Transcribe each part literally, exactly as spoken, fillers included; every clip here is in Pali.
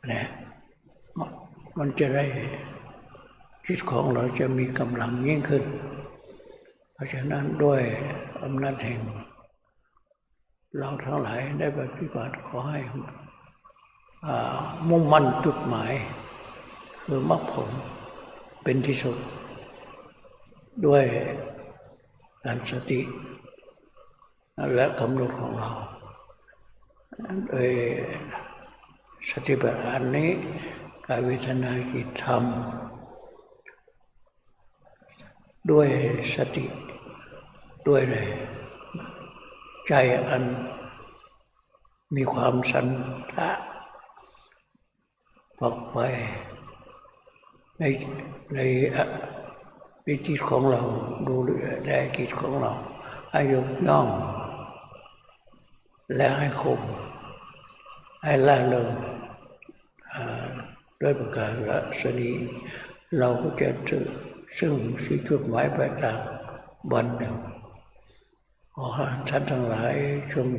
เนี่ยมันจะได้จิตของเราจะมีกำลังยิ่งขึ้น เพราะฉะนั้นด้วยอำนาจแห่งเราทั้งหลายได้ปฏิบัติขอให้อ่ามุ่งมั่นจุดหมาย คือมรรคผลเป็นที่สุด ด้วยการสติ และกำหนดของเราโดยสติปัฏฐานนี้กายเวทนาจิตธรรม ด้วยสติด้วยเลยใจอันมีความสันทะ ฝักใฝ่ในในในจิตของเรา ดูแลจิตของเรา ให้ยกย่อง และให้ข่ม ให้ร่าเริงด้วยประการศนี เราก็จะถึงซึ่งจุดหมายปลายทางวันหนึ่ง ขอท่านทั้งหลายจง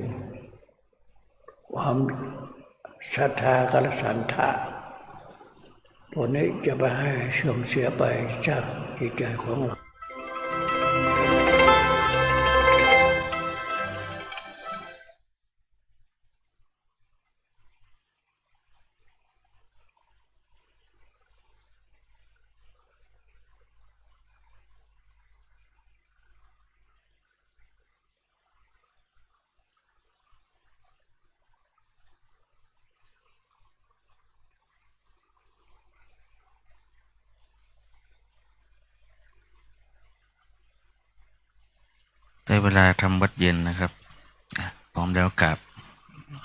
ความศรัทธา กรสันทะ ตัวนี้จะไม่ให้เสื่อมเสียไปจากจิตใจของเรา ได้เวลาทำวัตรเย็นนะครับ พร้อมแล้วกราบ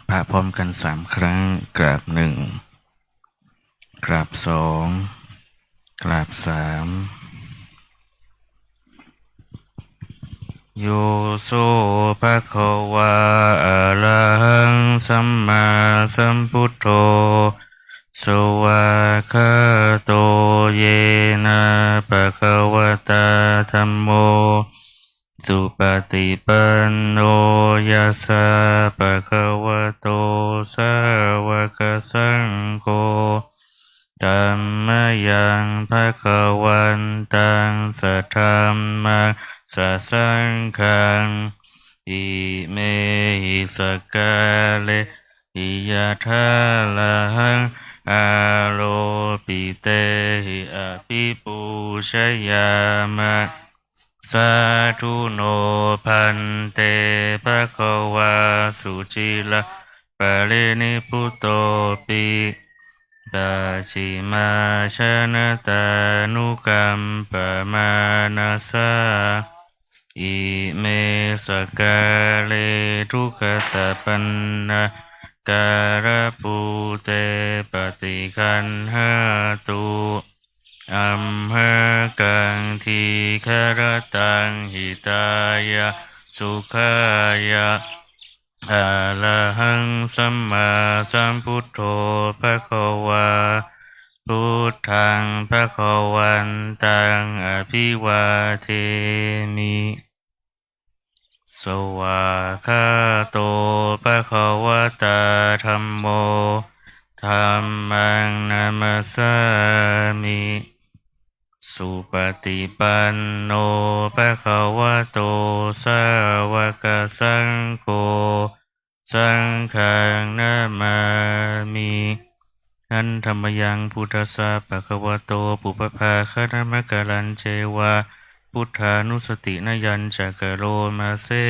พระพร้อมกันสามครั้ง กราบหนึ่ง กราบสอง กราบสาม Yo so bhagavā arahaṃ sammāsambuddho svākkhāto yena bhagavatā dhammo supaṭipanno yassa bhagavato sāvakasaṅgho tammayaṃ bhagavantaṃ sadhammaṃ sasaṅghaṃ imehi sakkārehi yathārahaṃ āropitehi abhipūjayāma. Sādhu no bhante bhagavā suciraṃ parinibbutopi pacchimājanatānukampamānasā ime sakkāre duggatapaṇṇākārabhūte paṭiggaṇhātu amhākaṃ dīgharattaṃ hitāya sukhāya. Arahaṃ sammāsambuddho bhagavā, buddhaṃ bhagavantaṃ abhivādemi. Svākkhāto bhagavatā dhammo, dhammaṃ namassāmi. Supaṭipanno bhagavato sāvakasaṅgho, saṅghaṃ namāmi. Handa mayaṃ buddhassa bhagavato pubbabhāganamakārañceva buddhānussatinayañca karoma se.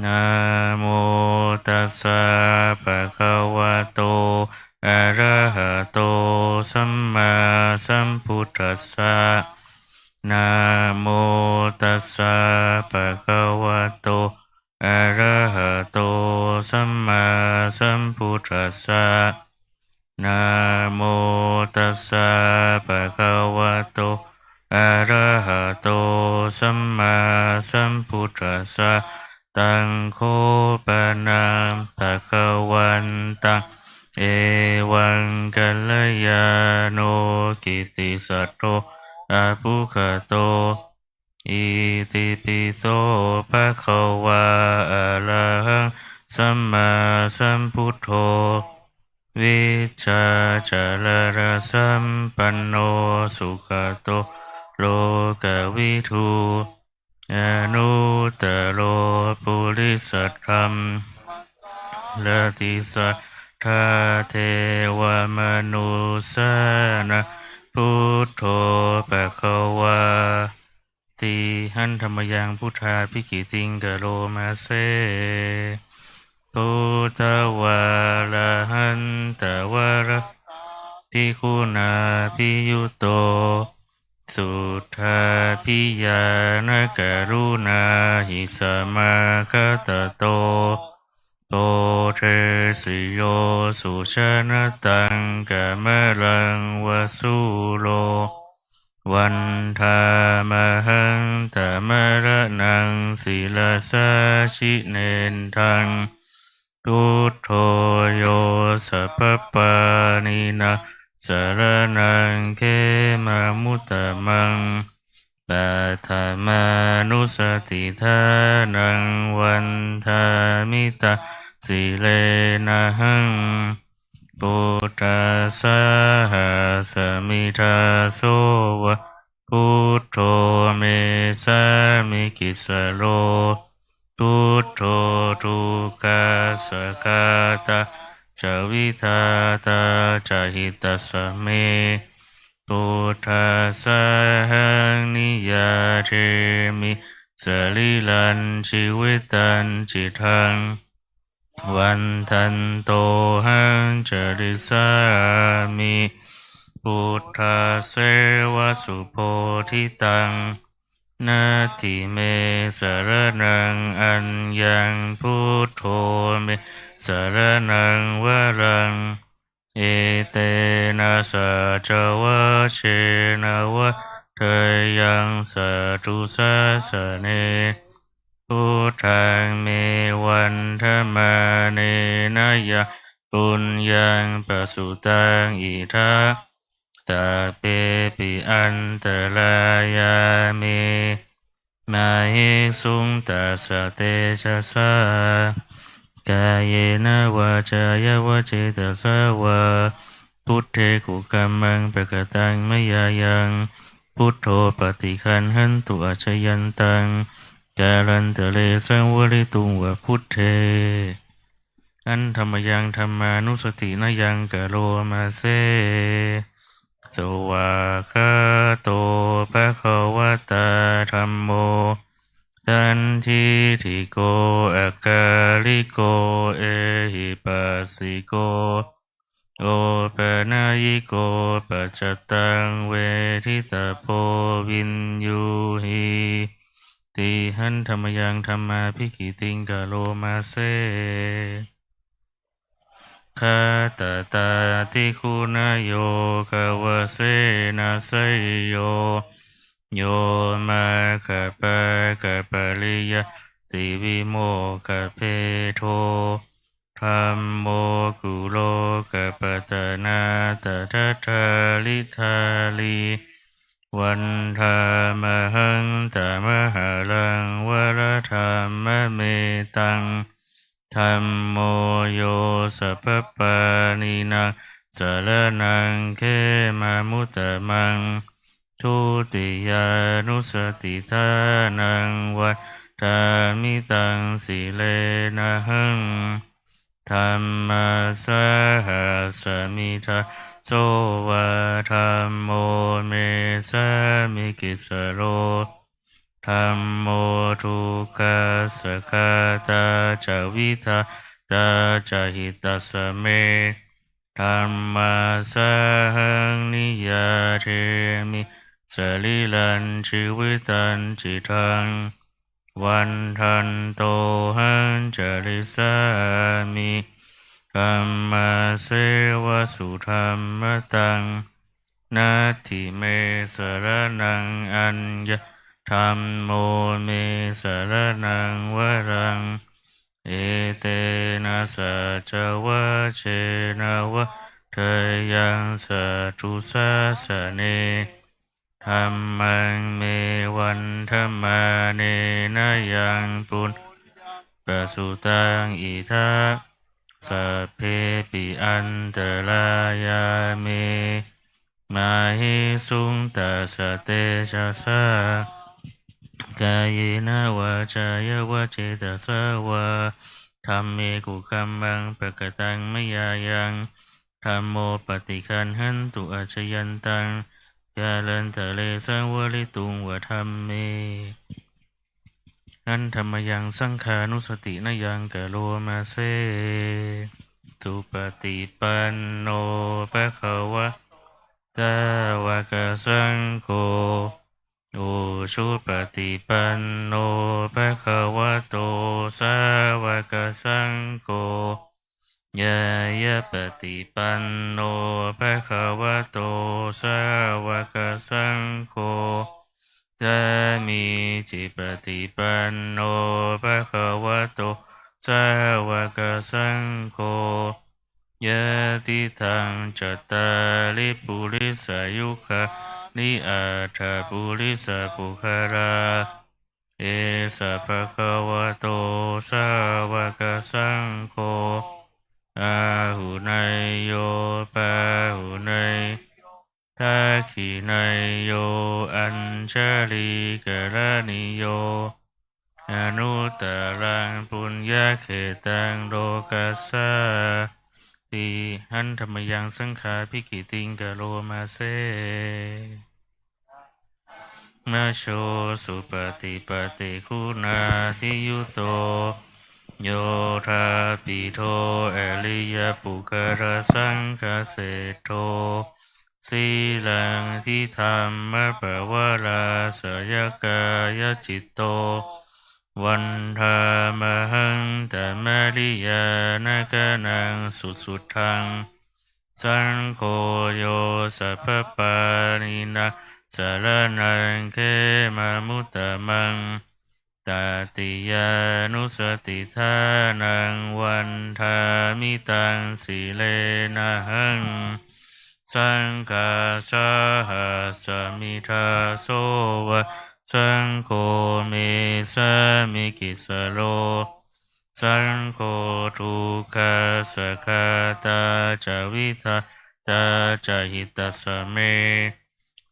Namo tassa bhagavato arahato sammāsambuddhassa. Namo tassa bhagavato arahato sammāsambuddhassa. Namo tassa bhagavato arahato sammāsambuddhassa. Taṃ kho pana bhagavantaṃ evaṃ kalyāṇo kittisaddo abbhuggato. Itipi so bhagavā arahaṃ sammāsambuddho vijjācaraṇasampanno sugato lokavidū anuttaro purisadammasārathi satthā devamanussānaṃ buddho bhagavāti. Handa mayaṃ buddhābhigītiṃ karoma se. Buddhavārahantavaratādiguṇābhiyutto suddhābhiñāṇakaruṇāhi samāgatatto bodhesi yo sujanataṃ kamalaṃva sūro vandāmahaṃ tamaraṇaṃ sirasā jinendaṃ. Buddho yo sabbapāṇīnaṃ saraṇaṃ khemamuttamaṃ paṭhamānussatiṭṭhānaṃ vandāmi taṃ sirenahaṃ. Buddhassāhasmi dāso va buddho me sāmikissaro buddho dukkhassa ghātā ca vidhātā ca hitassa me. Buddhassāhaṃ niyyādemi sarīrañca jīvitañcidaṃ vandantohaṃ carissāmi buddhasseva subodhitaṃ. Natthi me saraṇaṃ aññaṃ buddho me saraṇaṃ varaṃ etena saccavajjena vaḍḍheyyaṃ satthu sāsane. Buddhaṃ me vandamānena yaṃ puññaṃ pasutaṃ idha sabbepi antarāyā me māhesuṃ tassa tejasā kāyena vācāya va cetasā vā buddhe kukammaṃ pakataṃ mayā yaṃ buddho paṭiggaṇhatu accayantaṃ kālantare saṃvarituṃ va buddhe. Handa mayaṃ dhammānussatinayaṃ karoma se. Svākkhāto bhagavatā dhammo sandiṭṭhiko akāliko ehipassiko opanayiko paccattaṃ veditabbo viññūhīti. Handa mayaṃ dhammābhigītiṃ karoma se. Khattatādi guṇayogavasena seyyo yo maggapākapariyattivimokkhabhedo dhammo kulokapatanā tadadhāridhārī vandāmahaṃ tamaharaṃ varadhammametaṃ. Dhammo yo sabbapāṇīnaṃ saraṇaṃ khemamuttamaṃ dutiyānussatiṭṭhānaṃ vandāmi taṃ sirenahaṃ. Dhammassāhasmi dāso va dhammo me sāmikissaro dhammo dukkhassa ghātā ca vidhātā ca hitassa me. Dhammassāhaṃ niyyādemi sarīrañca jīvitañcidaṃ vandantohaṃ carissāmi dhammasseva sudhammataṃ. Natthi me saraṇaṃ aññaṃ dhammo me saraṇaṃ varaṃ etena saccavajjena vaḍḍheyyaṃ satthu sāsane. Dhammaṃ me vandamānena yaṃ puññaṃ pasutaṃ idha sabbepi antarāyā me māhesuṃ tassa tejasā. Kāyena vācāya va cetasā vā dhamme kukammaṃ pakataṃ mayā yaṃ dhammo paṭiggaṇhatu accayantaṃ kālantare saṃvarituṃ va dhamme. Handa mayaṃ saṅghānussatinayaṃ karoma se. Supaṭipanno bhagavato sāvakasaṅgho, ujupaṭipanno bhagavato sāvakasaṅgho, ñāyapaṭipanno bhagavato sāvakasaṅgho, sāmīcipaṭipanno bhagavato sāvakasaṅgho, yadidaṃ cattāri purisayugāni aṭṭha purisapuggalā, esa bhagavato sāvakasaṅgho, āhuneyyo pāhuneyyo dakkhiṇeyyo añjalikaraṇīyo anuttaraṃ puññakkhettaṃ lokassāti. Handa mayaṃ saṅghābhigītiṃ karoma se. Majjho supaṭipattiyutto, yoṭṭhabbidho ariyapuggalasaṅghaseṭṭho, sīlaṃ sijjhāma pavarāsayakāyacitto, vandāmahaṃ tamariyāna gaṇaṃ susuddhaṃ. Saṅgho yo sabbapāṇīnaṃ saraṇaṃ khemamuttamaṃ, tatiyānussatiṭṭhānaṃ vandāmi taṃ sirenahaṃ. Saṅghassāhasmi dāso va, saṅgho me sāmikissaro, saṅgho dukkhassa ghātā ca vidhātā ca hitassa me.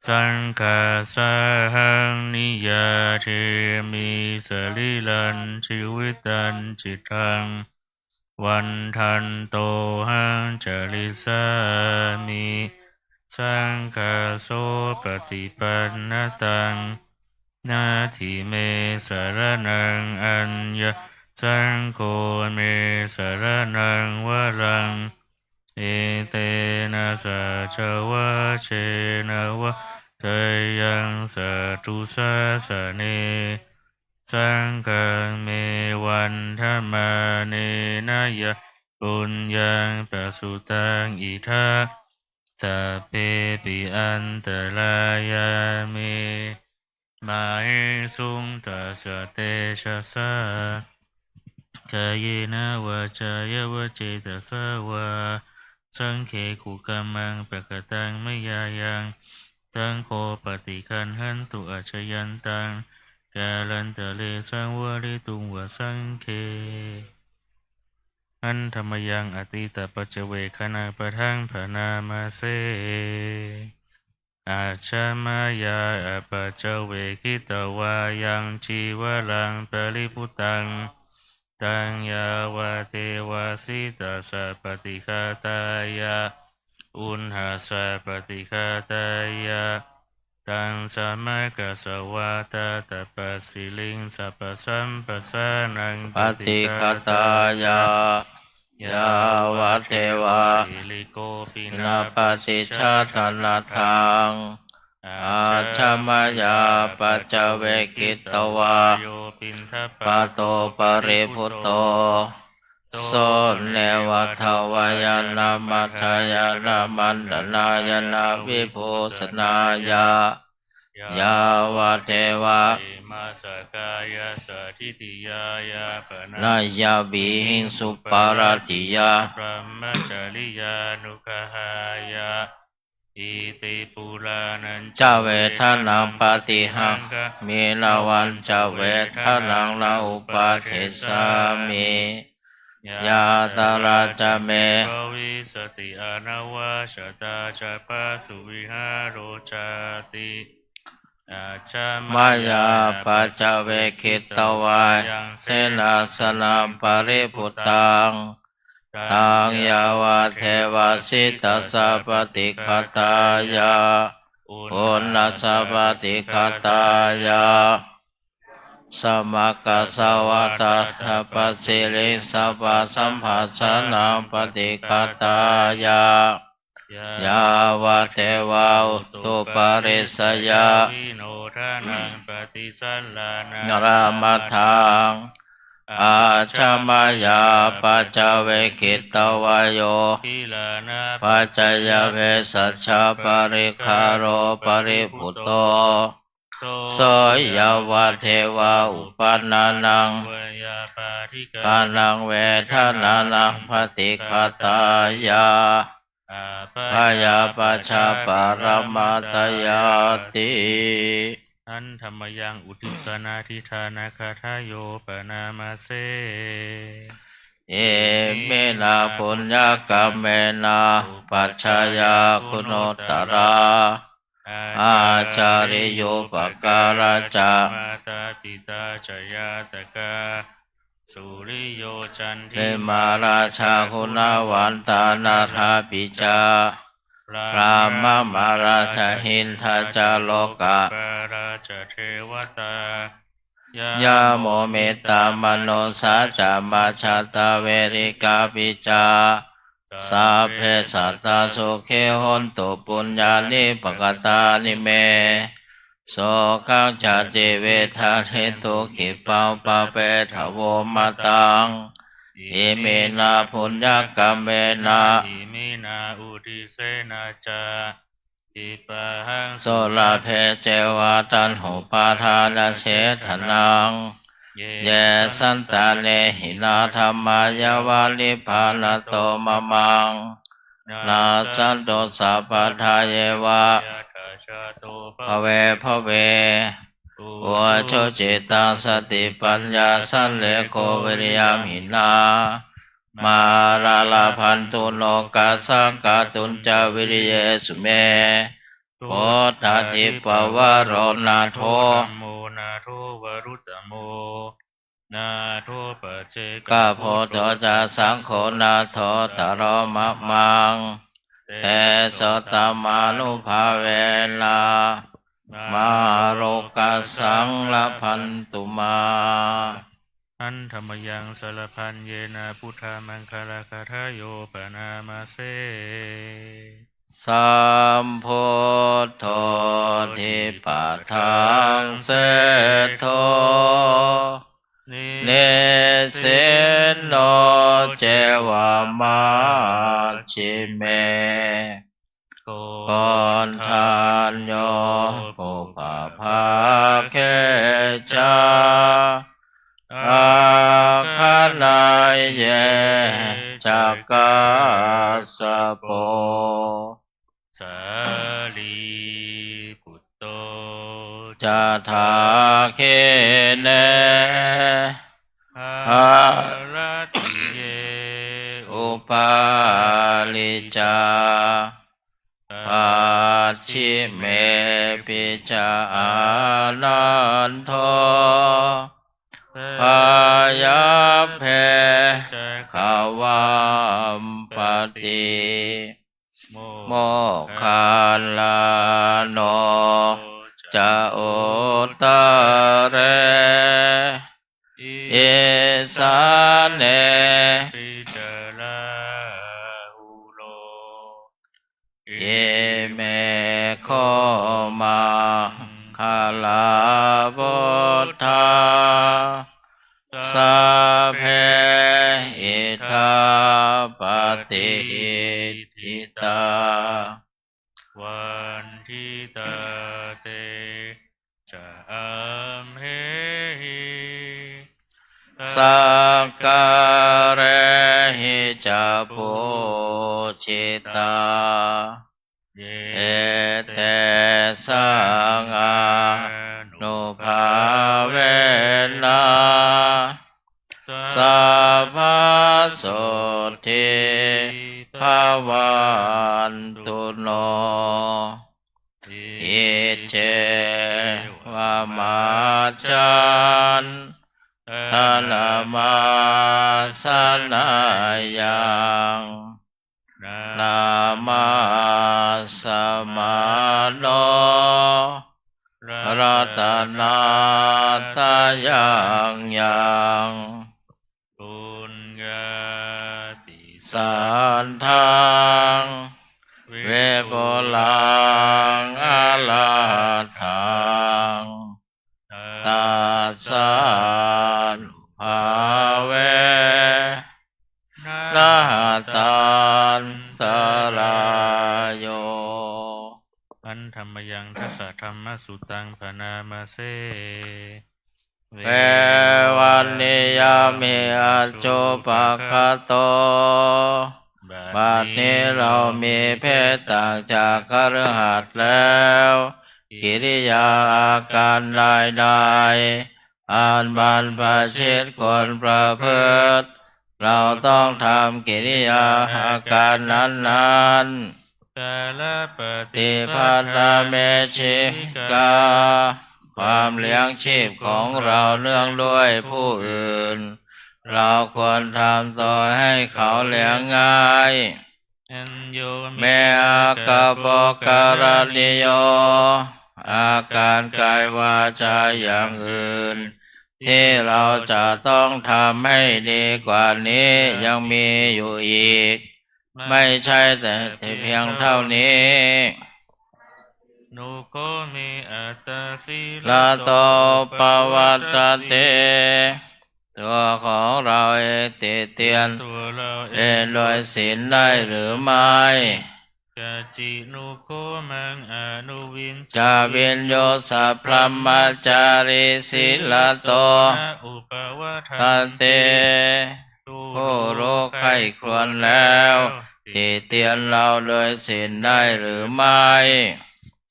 Saṅghassāhaṃ niyyādemi sarīrañjīvitañcidaṃ, vandantohaṃ carissāmi saṅghassopaṭipannataṃ. Natthi me saraṇaṃ aññaṃ, saṅgho me saraṇaṃ varaṃ, etena saccavajjena vaḍḍheyyaṃ satthu sāsane. Saṅghaṃ me vandamānena yaṃ puññaṃ pasutaṃ idha, sabbepi antarāyā me māhesuṃ tassa tejasā. Kāyena vācāya va cetasā vā, saṅghe kukammaṃ pakataṃ mayā yaṃ, saṅgho paṭiggaṇhatu accayantaṃ, kālantare saṃvarituṃ va saṅghe. Handa mayaṃ atītapaccavekkhaṇapāṭhaṃ bhaṇāma se. Ajja mayā apaccavekkhitvā yaṃ cīvaraṃ paribhuttaṃ, taṃ yāvadeva sītassa paṭighātāya, uṇhassa paṭighātāya, taṃ samakassa vātatapasiriṃ sapasamphassānaṃ paṭighātāya, yāvadeva hirikopinapaṭicchādanatthaṃ. Ajja mayā apaccavekkhitvā yo piṇḍapāto paribhutto, so neva davāya na madāya na maṇḍanāya na vibhūsanāya, yāvadeva imassa kāyassa ṭhitiyā yāpanāya vihiṃsuparatiyā brahmacariyānuggahāya, iti purāṇañca vedanaṃ paṭihaṅkhāmi navañca vedanaṃ na uppādessāmi. yātrā ca me bhavissati anavajjatā ca phāsuvihāro cāti. Ajja mayā paccavekkhitvā yaṃ senāsanaṃ paribhuttaṃ, taṃ yāvadeva sītassa paṭighātāya, uṇhassa paṭighātāya, samaggassa vātapātohiṃsapādopasamphassānaṃ paṭighātāya, yāvadeva utuparissayavinodanaṃ paṭisallānārāmatthaṃ. Ajja mayā paccavekkhitvā yo gilānapaccayavesajjaparikkhāro paribhutto, so yāvadeva uppannānaṃ veyyābādhikānaṃ vedanānaṃ paṭighātāya, abyāpajjhaparamatāyāti. Handa mayaṃ uddissa nādidhānagāthāyo bhaṇāma se. Iminā puññakammena upajjhāyā guṇuttarā, ācariyūpakārā ca, mātā pitā ca ñātakā, suriyo candimā rājā guṇavantā narāpi ca, brahmamārā ca indā ca lokapālā ca devatā, yamo mittā manussā ca majjhattā verikāpi ca, sabbe sattā sukhī hontu puññāni pakatāni me, sukhañca tividhaṃ dentu khippaṃ pāpetha vomataṃ. Iminā puññakammena, iminā uddisena ca, khippāhaṃ sulabhe ceva taṇhupādānachedanaṃ, ye santāne hinā dhammā yāva nibbānato mamaṃ, nassantu sabbadā yeva yattha jāto bhave bhave, ujucittaṃ satipaññā sallekho viriyamhinā, mārā labhantu nokāsaṃ kātuñca viriyesu me. Buddhādhipavaro nātho, dhammo nātho varuttamo, nātho paccekabuddho ca, saṅgho nāthottaro mamaṃ. Tesottamānubhāvena mārokāsaṃ labhantu mā. Handa mayaṃ sarabbhaññena buddhamaṅgalagāthāyo bhaṇāma se. Sambuddho dipadaṃ seṭṭho, nisinno ceva majjhime, koṇḍañño pubbabhāge ca, āgaṇeyye ca kassapo, sārīputto ca dakkhiṇe, bharatiyye upālī ca, pacchime pi ca ānando, byāphe ca gavampati, moggallāno ca uttare, isāne pi ca rāhulo. Ime kho maṅgalā buddhā, sabbe idha patiṭṭhitā, vanditā te ca amhehi, sakkārehi ca pūjitā, etesaṃ ānubhāvena, sabbas bhavantu no. Iccevamanācaraṇamajjhattaṃ dhammassanaṃ namassamāno ratanattayaṃ yaṃ puññābhisandaṃ vipulaṃ alatthaṃ tassānubhāvena hattantarāyo. Handa mayaṃ dasadhammasutaṃ bhaṇāma se. Evaṃ niyāmi accupakato. บัดนี้เรามีเพศต่างจากคฤหัสถ์แล้ว กิริยาอาการใดๆ อันบรรพชิตควรประพฤติ เราต้องทำกิริยาอาการนั้นๆ Kālapaṭipattamejjhikā จิกา ความเลี้ยงชีพของเราเนื่องด้วยผู้อื่น เราควรทำตัวให้เขาเลี้ยงง่าย Añño แม้ akapokaraṇīyo อาการกายวาจาอย่างอื่น ที่เราจะต้องทำให้ดีกว่านี้ยังมีอยู่อีก ไม่ใช่แต่เพียงเท่านี้ Nugo me attha sīlato sīlato pavattati ตัวของเราเองติเตียน ตัวเราเอง เองโดยศีลได้หรือไม่ Kaccinugo maṃ anuviñjati ca viññū sabrahmacārī sīlato na uppavādati ผู้รู้ใคร่ครวญแล้ว ติเตียนเราโดยศีลได้หรือไม่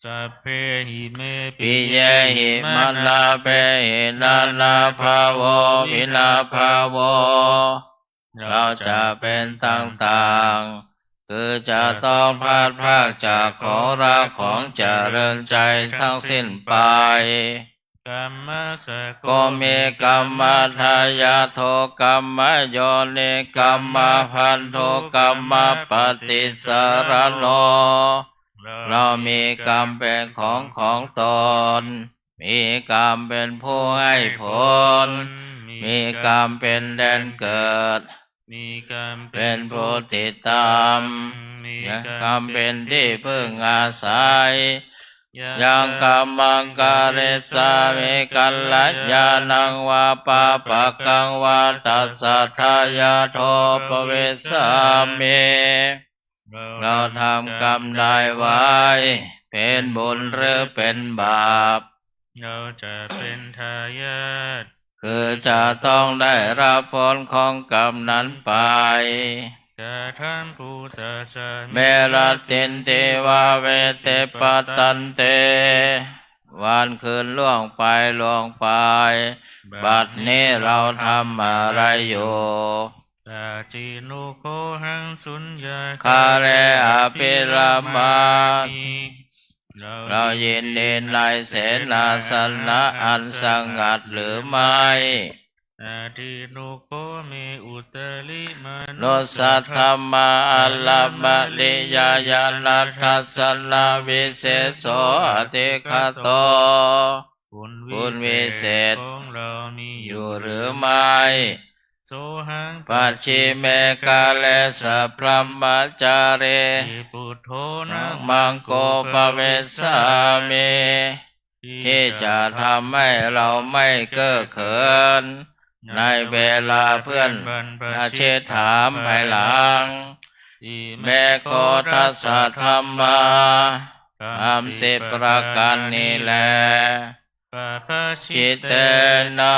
Sabbehi me piyehi piyehi manāpehi manāpehi nānābhāvo vinābhāvo เราจะเป็นต่างๆ คือจะต้องพลัดพรากจากของรักของเจริญใจทั้งสิ้นไป Kammassago ก็มีกรรมทายาท kammayoni kammabandhu kammapaṭisaraṇo เรามีกรรมเป็นของของตน มีกรรมเป็นผู้ให้ผล มีกรรมเป็นแดนเกิด มีกรรมเป็นผู้ติดตาม มีกรรมเป็นที่พึ่งอาศัย Yaṃ kammaṃ karissāmi kalyāṇaṃ vā pāpakaṃ vā tassa dāyādo bhavissāmi เราทำกรรมใดไว้ เป็นบุญหรือเป็นบาป เราจะเป็นทายาท คือจะต้องได้รับผลของกรรมนั้นไป Kathaṃ bhūtasmi me rattinti vā vete patante วันคืนล่วงไปล่วงไป บัดนี้เราทำอะไรอยู่ Kaccinugohaṃ suññāgare abhiramāmi เรายินดีในเสนาสนะอันสงัดหรือไม่ Atthi nugo me uttari manussadhamma araṃ pariyāya na dassanaviseso adhigato บุญวิเศษของเรามีอยู่หรือไม่ Sohaṃ pacchime kāle sabrahmacāripi buddho nāmaṃ go bhavissāmi ที่จะทำให้เราไม่เก้อเขิน ในเวลาเพื่อนอาชิตถามภายหลัง Ime kho dasa dhammā ธรรมสิบประการนี้แล Pabhajitena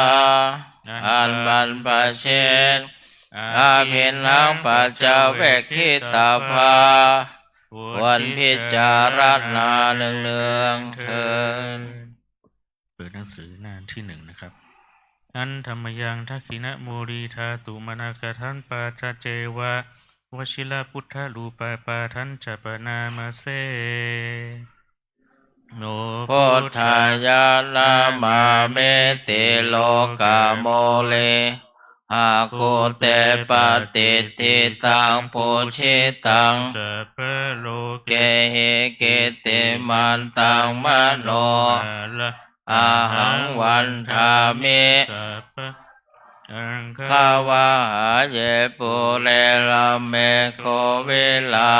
อันบรรพชิต Abhiṇhaṃ paccavekkhitabba ควรพิจารณาเนืองๆ เทอญ เปิดหนังสือหน้าที่หนึ่งนะครับ Handa mayaṃ dakkhiṇamūlī dhātumanāgaddhaṃ pācaceva vajirabuddharūpapādañca paṇāma se. No buddhāya namāmīti lokapālena, āgū te patiṭṭhitaṃ pūjitaṃ sabbalokā, kehi kīrtimantaṃ mano, ahaṃ vandāmi sabba. Gavahā ye pure rāme kumbhīrā,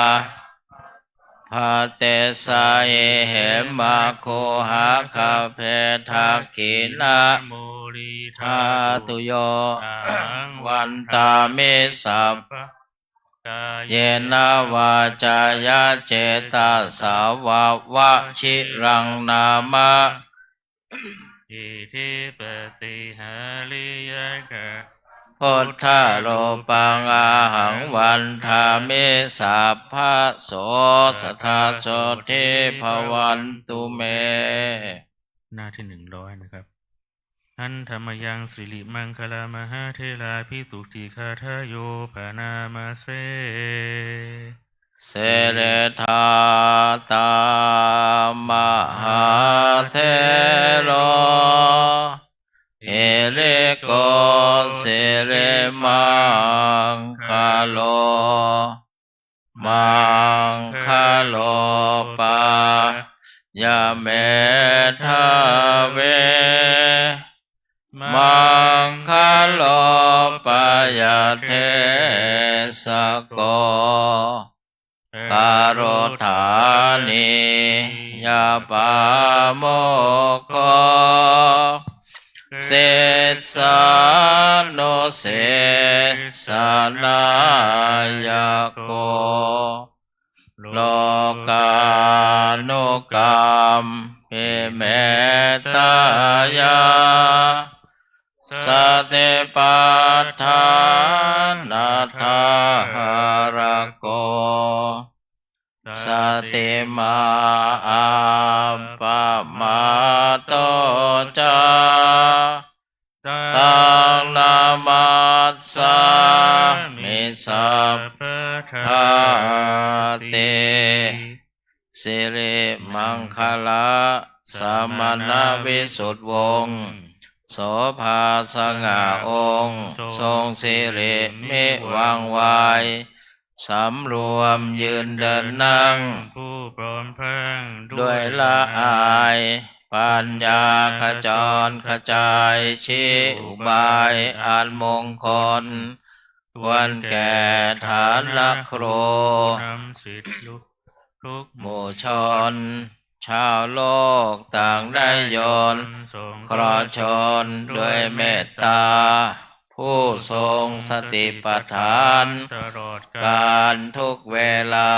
bhadesāhi hemaguhā gabhe dakkhiṇā, mūle dhātuyo, ahaṃ vandāmi sabba. Kāyena vācāya cetasā vā, vajiraṃ nāma, iddhībhisaṅkhatamano buddharūpaṃ, ahaṃ vandāmi sabbaso. Sadā sotthī bhavantu me. หน้าที่ หนึ่งร้อย นะครับ Handa mayaṃ sirimaṅgalamahātherā, abhivādetvā bhikkhū, yo bhaṇāma se. Siriṃ jatvā mahāthero, hiriko sirimaṅgalo, maṅgalo pāya medhave, maṅgalo pāya desako, karuṇāniya pāmokho, sissānusiss nāyako, lokānukampi mettāya, satipaṭṭhāna dhārako, satimā appamāto ca, taṃ namassāmi sabbadā ti. Sirimaṅgala samaṇa visuddhivongso bhā, สง่าองค์ ทรงสิริมิวังไว สำรวมยืนเดินนั่ง ผู้พร้อมเพรียง ด้วยละอาย ปัญญาขจรขจาย ชี้อุบายอันมงคล ควรแก่ฐานะครู นำสิทธิ์ลูก ทุกหมู่ชน ชาวโลกต่างได้ยนต์ สงเคราะห์ชนด้วยเมตตา ผู้ทรงสติปัฏฐาน ตลอดกาล การทุกเวลา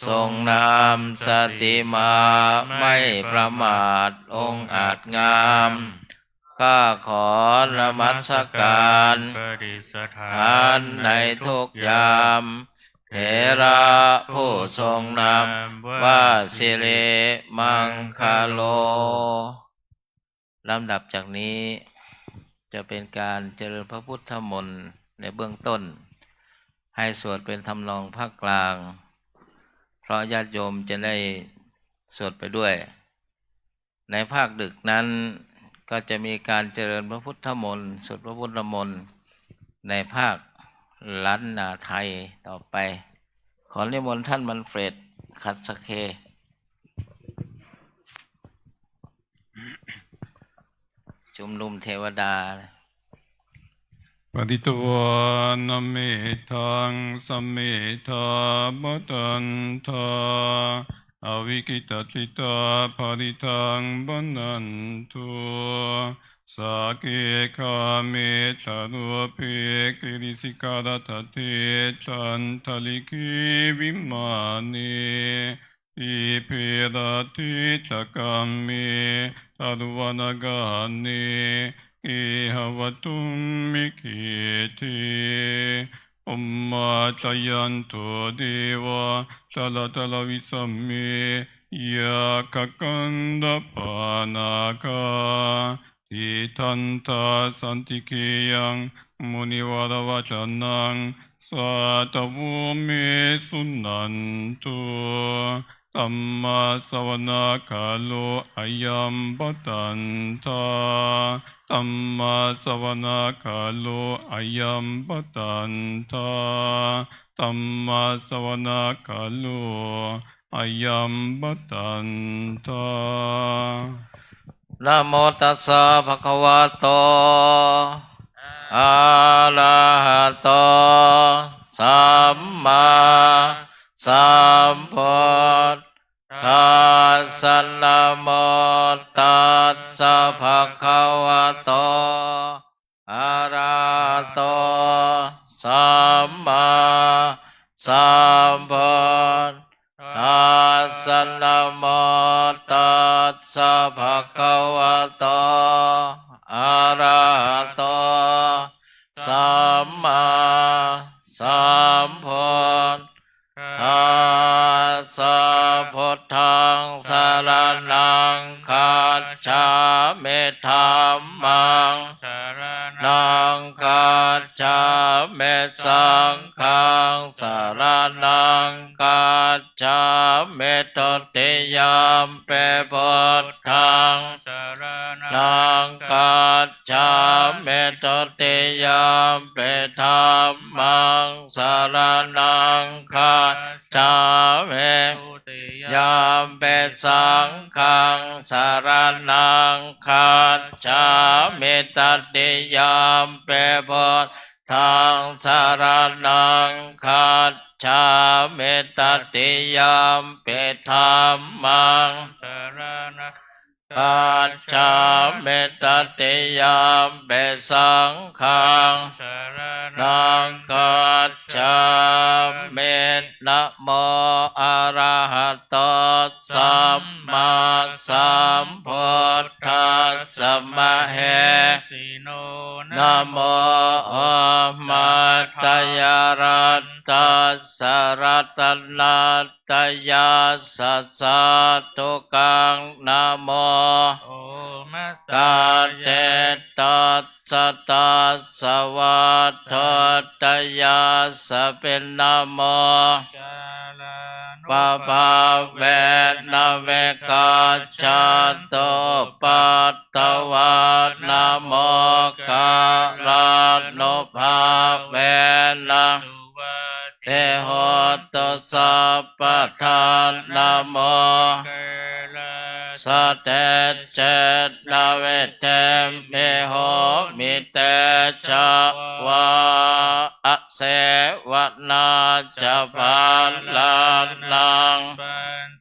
ทรงนำสติมา ไม่ประมาท องอาจงาม ข้าขอนมัสการ ประดิษฐาน ในทุกยาม เถระผู้ทรงนำ ว่าสิริมังคโล ลำดับจากนี้จะเป็นการเจริญพระพุทธมนต์ในเบื้องต้น ให้สวดเป็นทำนองภาคกลาง เพราะญาติโยมจะได้สวดไปด้วย ในภาคดึกนั้นก็จะมีการเจริญพระพุทธมนต์ สวดพระพุทธมนต์ ในภาคล้านนาไทยต่อไป ขอนิมนต์ท่านมันเฟรด คัตสเค ชุมนุมเทวดา Pharitvāna mettaṃ sametā bhadantā, avikkhittacittā parittaṃ bhaṇantu. Sagge kāme ca rūpe girisikharataṭe cantalikkhe vimāne, dīpe raṭṭhe ca gāme taruvanagahane gehavatthumhi khette, bhummā cāyantu devā jalathalavisame yakkhagandhabbanāgā, tiṭṭhantā santike yaṃ munivaravacanaṃ Sādhavo me suṇantu, dhammassavanakālo ayam bhadantā. Dhammassavanakālo ayam bhadantā. Dhammassavanakālo ayam bhadantā. Namo tassa bhagavato arahato sammāsambuddhassa. Namo tassa bhagavato arahato sammāsambuddhassa. Namo tassa bhagavato arahato sammāsambuddhassa. Buddhaṃ saraṇaṃ gacchāmi. Dhammaṃ saraṇaṃ gacchāmi. Saṅghaṃ saraṇaṃ gacchāmi. Dutiyampi buddhaṃ saraṇaṃ gacchāmi. Dutiyampi dhammaṃ saraṇaṃ gacchāmi. Dutiyampi saṅghaṃ saraṇaṃ gacchāmi. Tatiyampi buddhaṃ saraṇaṃ gacchāmi. Tatiyampi dhammaṃ saraṇaṃ gacchāmi. Tatiyampi saṅghaṃ saraṇaṃ gacchāmi. Namo arahato sammāsambuddhassa mahesino. Namo omātyāraddhassa ratanattayassa sādhukaṃ. Namo omakātītassa tassa vatthuttayassapi. Namo pabhāvena vigacchantu upaddavā. Namo kālānubhāvena suvatthi hotu sabbadā. Namo kālassa tejena vidhimhi homi tejavā. Asevanā ca bālānaṃ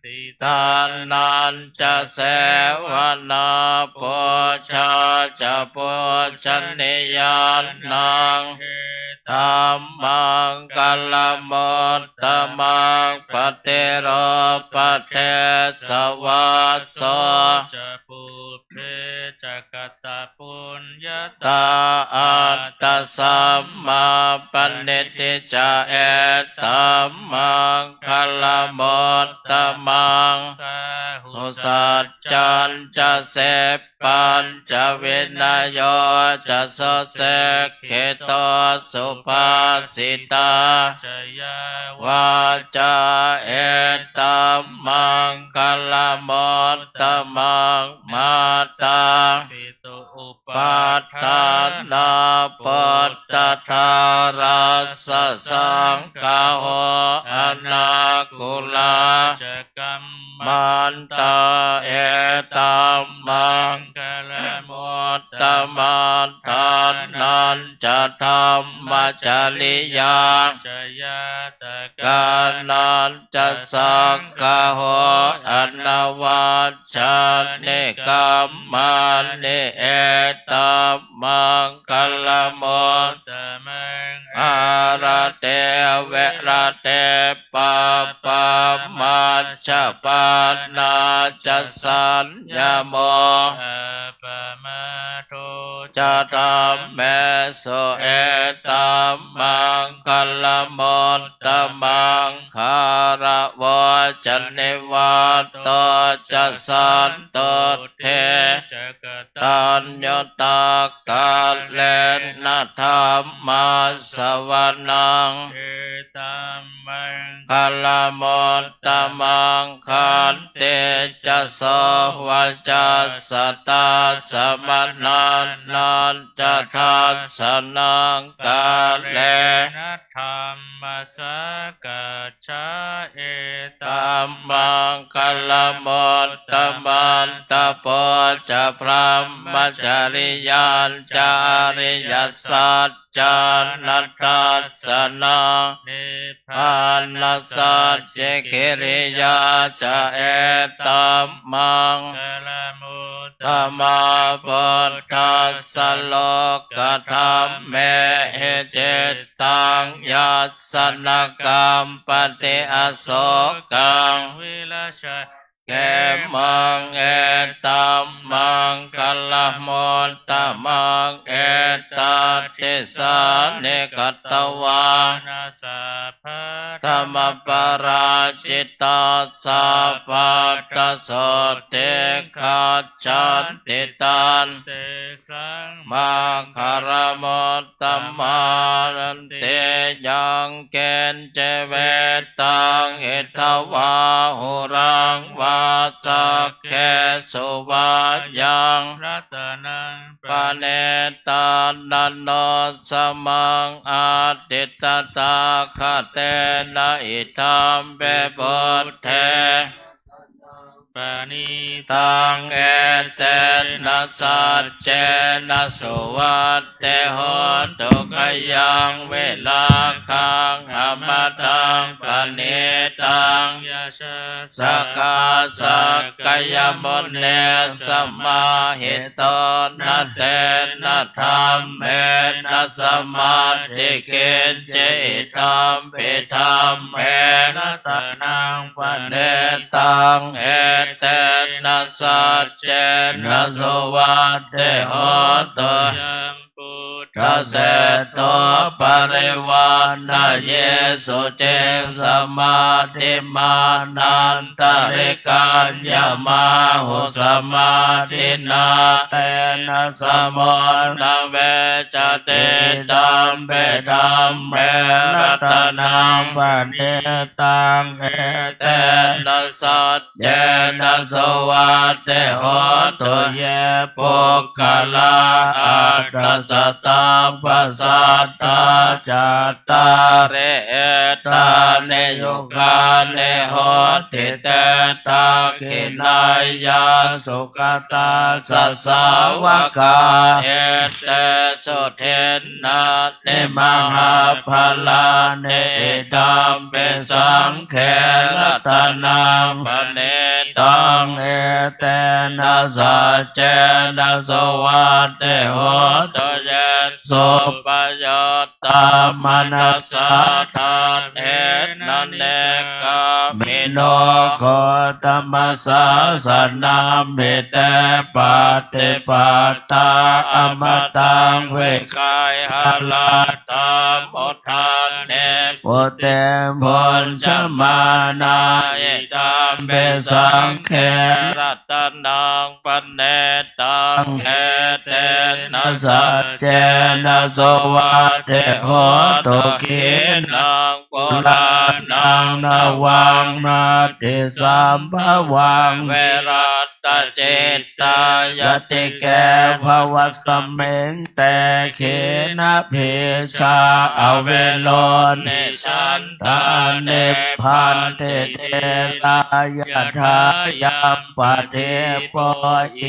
paṇḍitānañca sevanā pūjā ca pūjanīyānaṃ etammaṅgalamuttamaṃ. Paṭirūpadesavāso ca pubbe ca katapuññatā attasammāpaṇidhi ca etammaṅgalamuttamaṃ. Bāhusaccañca sippañca vinayo ca susikkhito subhāsitā ca yā vācā etammaṅgalamuttamaṃ. Mātā pituupaṭṭhānā puttadārassa saṅgaho anākulā ca kammantā etammaṅgalamuttamaṃ. Dānañca dhammacariyā ca ñātakānañca saṅgaho anavajjāni kammāni etammaṅgalamuttamaṃ. Āratī viratī pāpā majjapānā ca saññamo appamādo ca dhammesu etammaṅgalamuttamaṃ. Gāravo ca nivāto ca santuṭṭhī ca katā saññutakkālena dhammassavanaṃ etammaṅgalamuttamaṃ. Khanti ca sovacassatā samaṇānañca dassanaṃ kālena dhammasākacchā etammaṅgalamuttamaṃ. Tapo ca brahmacariyañca ariyasaccāna dassanaṃ nibbānasacchikiriyā ca etammaṅgalamuttamaṃ. Phuṭṭhassa lokadhammehi cittaṃ yassa na kampati asokaṃ virajaṃ khemaṃ etammaṅgalamuttamaṃ. Etādisāni katvāna sabbatthamaparājitā sabbattha sotthiṃ gacchanti taṃ tesaṃ maṅgalamuttamanti. Yaṅkiñci vittaṃ idha vā huraṃ vā saggesu vā yaṃ ratanaṃ paṇītaṃ na no samaṃ atthi tathāgatena idampi buddhe paṇītaṃ etena saccena suvatthi hotu. Khayaṃ virāgaṃ amataṃ paṇītaṃ yasas sā sakkayamuni samāhito na tena dhammena samatthi kiñci idampi dhamme ratanaṃ paṇītaṃ etena saccena suvatthi hotu. Yaṃ buddhaseṭṭho parivaṇṇayī suciṃ samādhimānantarikaññamāhu samādhinā tena samo na vijjati idampi dhamme ratanaṃ paṇītaṃ etena saccena suvatthi hotu. Ye puggalā aṭṭha sataṃ pasaṭṭhā cattāri etāni yugāni honti te dakkhiṇeyyā sugatassa sāvakā etesu dinnā ni mahapphalāni idampi saṅghe ratanaṃ paṇītaṃ etena saccena suvatthi hotu. Ye suppayuttā manasā daḷhena nikkāmino gotamasāsanamhi te pattipattā amataṃ vigayha laddhā mudhā nibbutiṃ bhuñjamānā idampi saṅghe ratanaṃ paṇītaṃ etena saccena suvatthi hotu. Khīṇaṃ purāṇaṃ navaṃ natthi sambhavaṃ virattacit tā yatike bhavasmiṃ te khīṇabījā avirūḷhichandā nibbanti dhīrā yadāyaṃ padīpo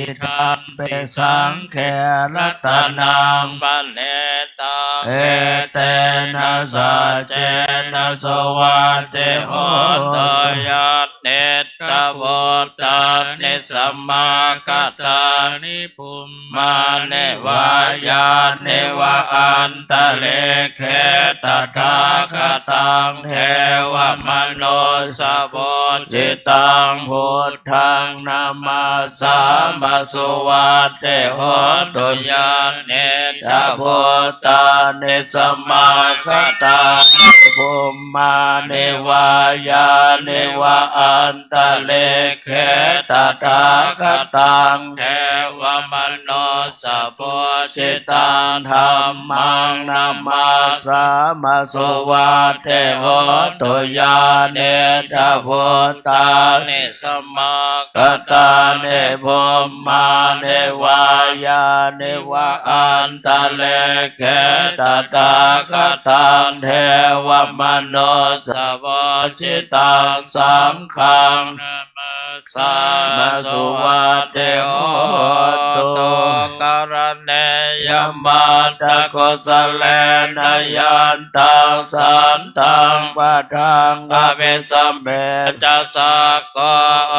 idampi saṅghe ratanaṃ paṇītaṃ etena saccena suvatthi hotu. Yannid dha bhūtāni samāgatāni bhummāni vā yāni va antalikkhe tathāgataṃ devamanussapūjitaṃ buddhaṃ namassāma suvatthi hotu. Yannid dha bhūtāni samāgatāni bhummāni vā yāni va antalikkhe tathāgataṃ devamanussapūjitaṃ dhammaṃ namassāma suvatthi hotu. Yānīdha bhūtāni samāgatāni bhummāni vā yāni va antalikkhe tathāgataṃ devamanussapūjitaṃ saṅghaṃ namassāma suvatthi hotu. Karaṇīyamatthakusalena yantaṃ santaṃ padaṃ abhisamecca sakko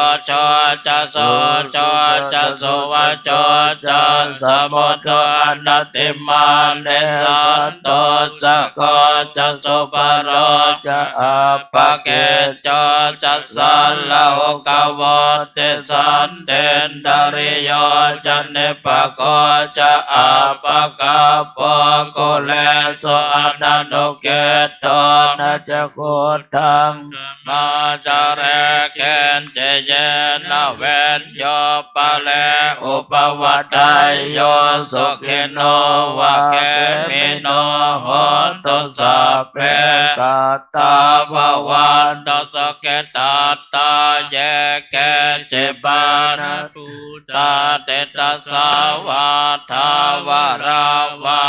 ujū ca suhujū ca suvaco cassa mudu anatimānī santussako ca subharo ca appakicco ca sallahukavutti santindriyo ca nipako ca appagabbho kulesu ananugiddho. Na ca khuddaṃ samācare kiñci yena viññū pare upavadeyyuṃ. Sukhino vā khemino hontu sabbe sattā bhavantu sukhitattā. Ye keci pāṇabhūtatthi tasā vā thāvarā vā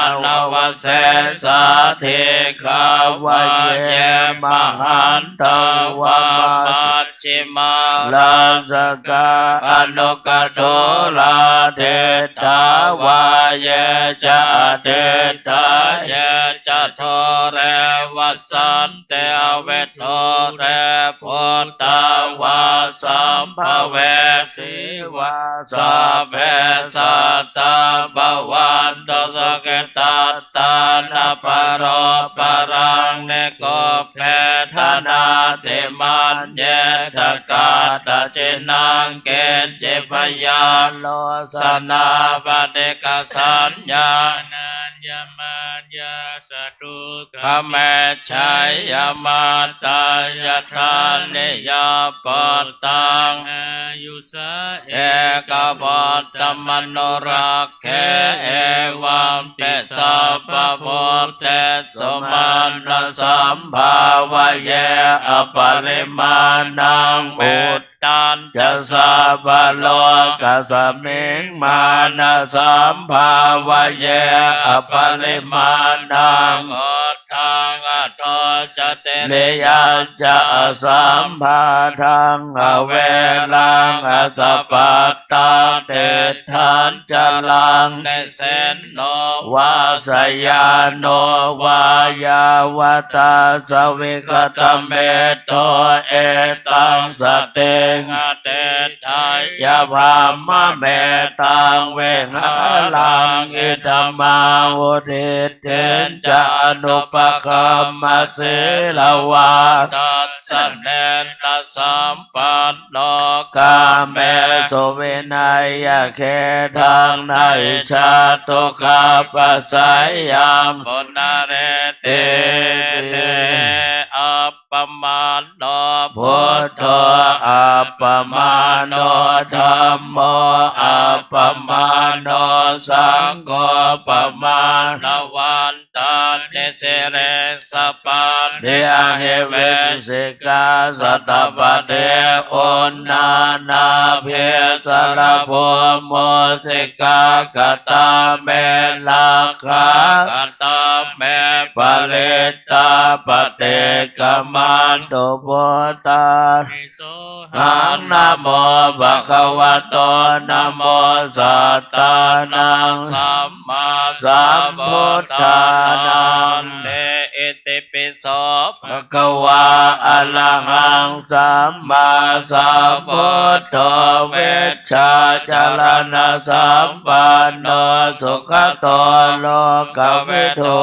anavasesā dīghā vā ye mahantā vā maj jhimā rassakā aṇukathūlā diṭṭhā vā ye ca adiṭṭhā ye ca dūre vasanti avidūre bhūtā vā sambhavesī vā sabbe sattā bhavantu sukhitattā. Na paro paraṃ nikubbetha nātimaññetha katthaci naṃ kiñci byārosanā paṭighasaññā anaññamaññassa dukkhamiccheyya. Mātā yathā niyaṃ puttaṃ āyusā ekaputtamanurakkhe evampi sabbabhūtesu mānasambhāvaye aparimāṇaṃ uddhañca sabbalokasmiṃ mānasambhāvaye aparimāṇaṃ uddhaṃ adho ca tiriyañca asambādhaṃ averaṃ asapattaṃ. Tiṭṭhañcaraṃ nisinno vā sayāno vā yāvatassa vigatamiddho etaṃ satiṃ adhiṭṭheyya brahmametaṃ vihāraṃ idhamāhu. Diṭṭhiñca anupagamma sīlavā dassanena sampanno kāmesu vineyya gedhaṃ na hi jātu gabbhaseyyaṃ punaretīti. Appamāṇo buddho appamāṇo dhammo appamāṇo saṅgho pamāṇavan tāni sirīsapāni ahi vicchikā satapadī uṇṇānābhī sarabū mūsikā. Katā me rakkhā katā me parittā paṭikkamantu bhūtāni sohaṃ namo bhagavato namo sattannaṃ sammāsambuddhānaṃ. Itipi so bhagavā arahaṃ sammāsambuddho vijjācaraṇasampanno sugato lokavidū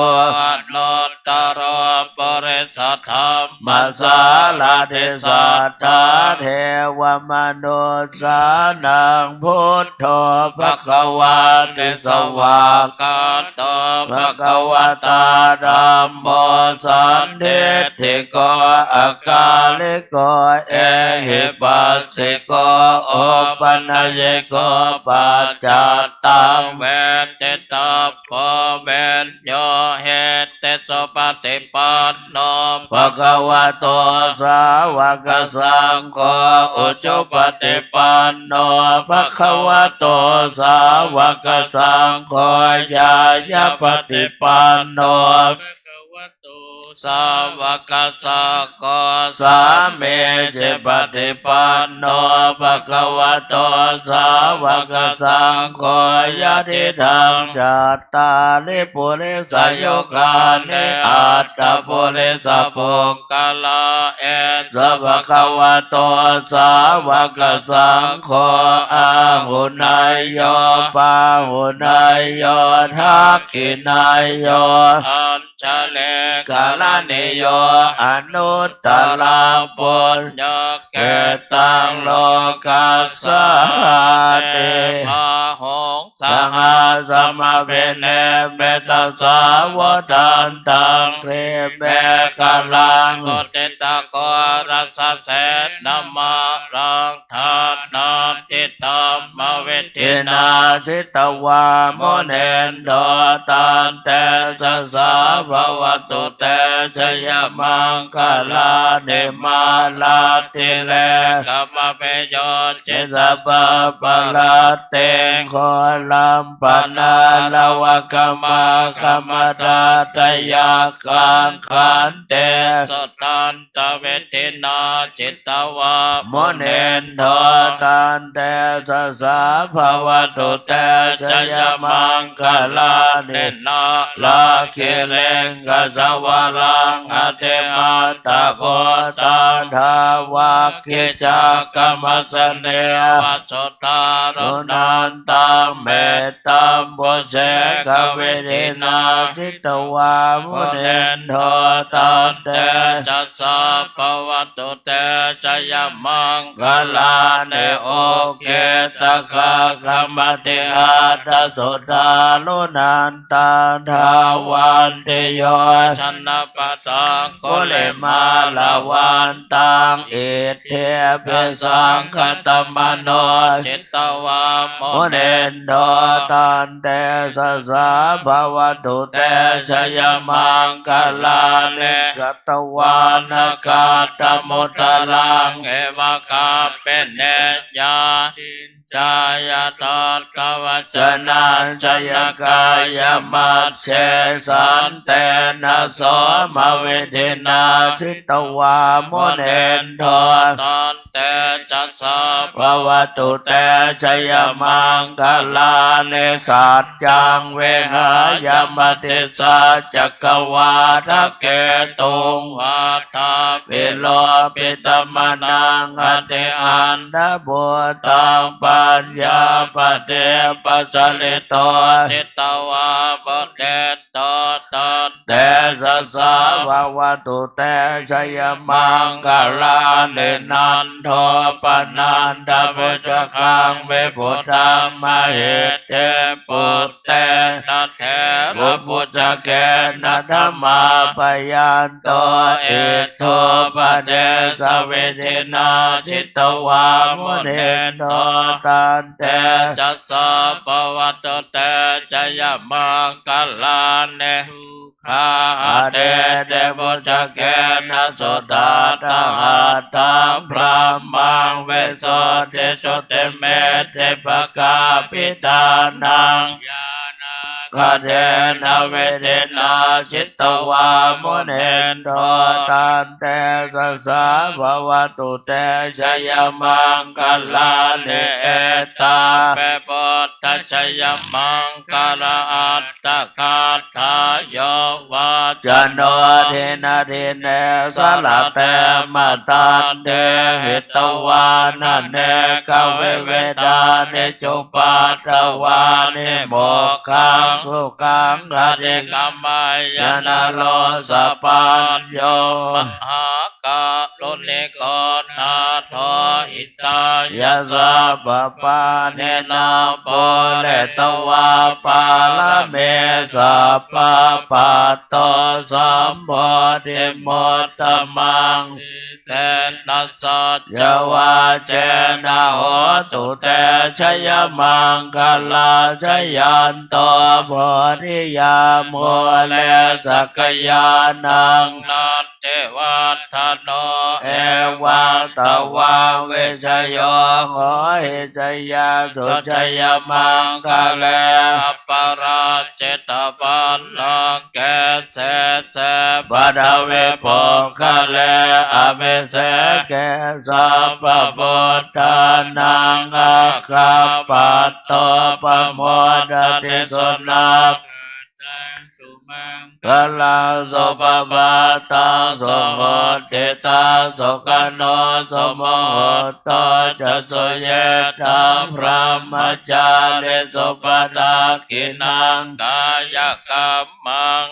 anut anuttaro purisadhammasārathi satthā devamanussānaṃ buddho bhagavāti. Svākkhāto bhagavatā dhammo sandiṭṭhiko akāliko ehipassiko opanayiko paccattaṃ veditabbo viññūhīti. Supaṭipanno bhagavato sāvakasaṅgho, ujupaṭipanno bhagavato sāvakasaṅgho, ñāyapaṭipanno bhagavato sāvakasaṅgho, sāmīcipaṭipanno bhagavato sāvakasaṅgho, yadidaṃ cattāri purisayugāni aṭṭha purisapuggalā, esa bhagavato sāvakasaṅgho, āhuneyyo pāhuneyyo dakkhiṇeyyo añjalikaraṇīyo anuttaraṃ puññakkhettaṃ lokassāti. Bāhuṃ sahassamabhinimmitasāvudhantaṃ, girimekhalaṃ uditaghorasasenamāraṃ, dānādidhammavidhinā jitavā munindo, taṃ tejasā bhavatu te jayamaṅgalāni. Mārātirekamabhiyujjhitasabbarattiṃ, ghorampanāḷavakamakkhamathaddhayakkhaṃ, khantīsudantavidhinā jitavā munindo, taṃ tejasā bhavatu te jayamaṅgalāni. Nāḷāgiriṃ gajavaraṃ atimattabhūtaṃ, dāvaggicakkamasanīva sudāruṇantaṃ, mettambusekavidhinā jitavā munindo, taṃ tejasā bhavatu te jayamaṅgalāni. Ukkhittakhaggamatihatthasudāruṇantaṃ, dhāvantiyojanapathaṅgulimālavantaṃ, iddhībhisaṅkhatamano jitavā munindo, taṃ tejasā bhavatu te jayamaṅgalāni. Katvāna kaṭṭhamudaraṃ iva gabbhinīyā, ciñcāya duṭṭhavacanaṃ janakāyamajjhe, santena somavidhinā jitavā munindo, taṃ tejasā bhavatu te jayamaṅgalāni. Saccaṃ vihāya matisaccakavādaketuṃ, vādābhiropitamanaṃ atiandhabhūtaṃ, paññāpadīpajalito jitavā munindo, taṃ tejasā bhavatu te jayamaṅgalāni. Nandopanandabhujagaṃ vibudhaṃ mahiddhiṃ, puttena therabhujagena damāpayanto, iddhūpadesavidhinā jitavā munindo, taṃ tejasā bhavatu te jayamaṅgalāni. Duggāhadiṭṭhibhujagena sudaṭṭhahatthaṃ, brahmaṃ visuddhijutimiddhibakābhidhānaṃ, ñāṇāgadena vidhinā jitavā munindo, taṃ tejasā bhavatu te jayamaṅgalāni. Etāpi buddhajayamaṅgalaaṭṭhagāthā, yo vācano dinadine sarate matandī, hitvānanekavividhāni cupaddavāni, mokkhaṃ sukhaṃ adhigameyya naro sapañño. Mahākāruṇiko nātho hitāya sabbapāṇinaṃ pūretvā pāramī sabbā patto sambodhimuttamaṃ. Etena saccavajjena hotu te jayamaṅgalaṃ. Jayanto bodhiyā mūle sakyānaṃ nandivaḍḍhano evaṃ tvaṃ vijayo hohi jayassu jayamaṅgale. Aparājitapallaṅke sīse paṭhavipokkhare abhiseke sabbabuddhānaṃ aggappatto pamodati. Sunakkhattaṃ sumaṅgalaṃ supabhātaṃ suhuṭṭhitaṃ sukhaṇo sumuhutto ca suyiṭṭhaṃ brahmacārisu. Padakkhiṇaṃ kāyakammaṃ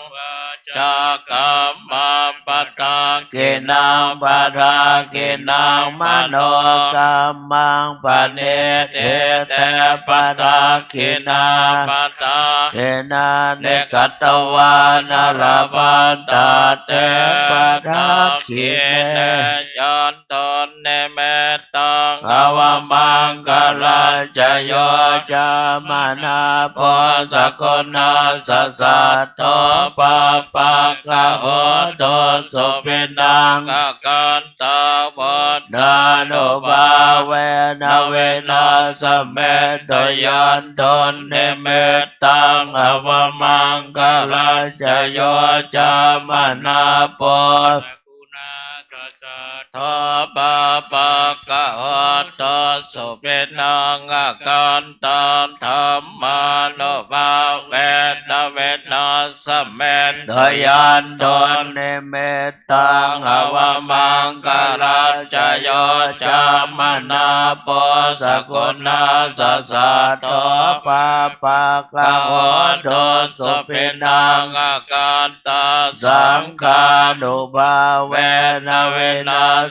vācākammaṃ padakkhiṇaṃ padakkhiṇaṃ manokammaṃ paṇidhī te padakkhiṇā. Padakkhiṇāni katvāna labhantatthe padakkhiṇe. Yandunnimittaṃ avamaṅgalañca yo cāmanāpo sakuṇassa saddo pāpaggaho dussupinaṃ akan tā vuṭṭhānubhāvena vināsamentu. Yandunnimittaṃ avamaṅgalañca yo cāmanāpo sakuṇassa saddo pāpaggaho dussupinaṃ akantaṃ dhammānubhāvena vināsamentu. Yandunnimit taṃ avamaṅgalañca yo cāmanāpo sakuṇassa saddo pāpaggaho dussupinaṃ akantaṃ saṅghānubhāvena vināsamentu.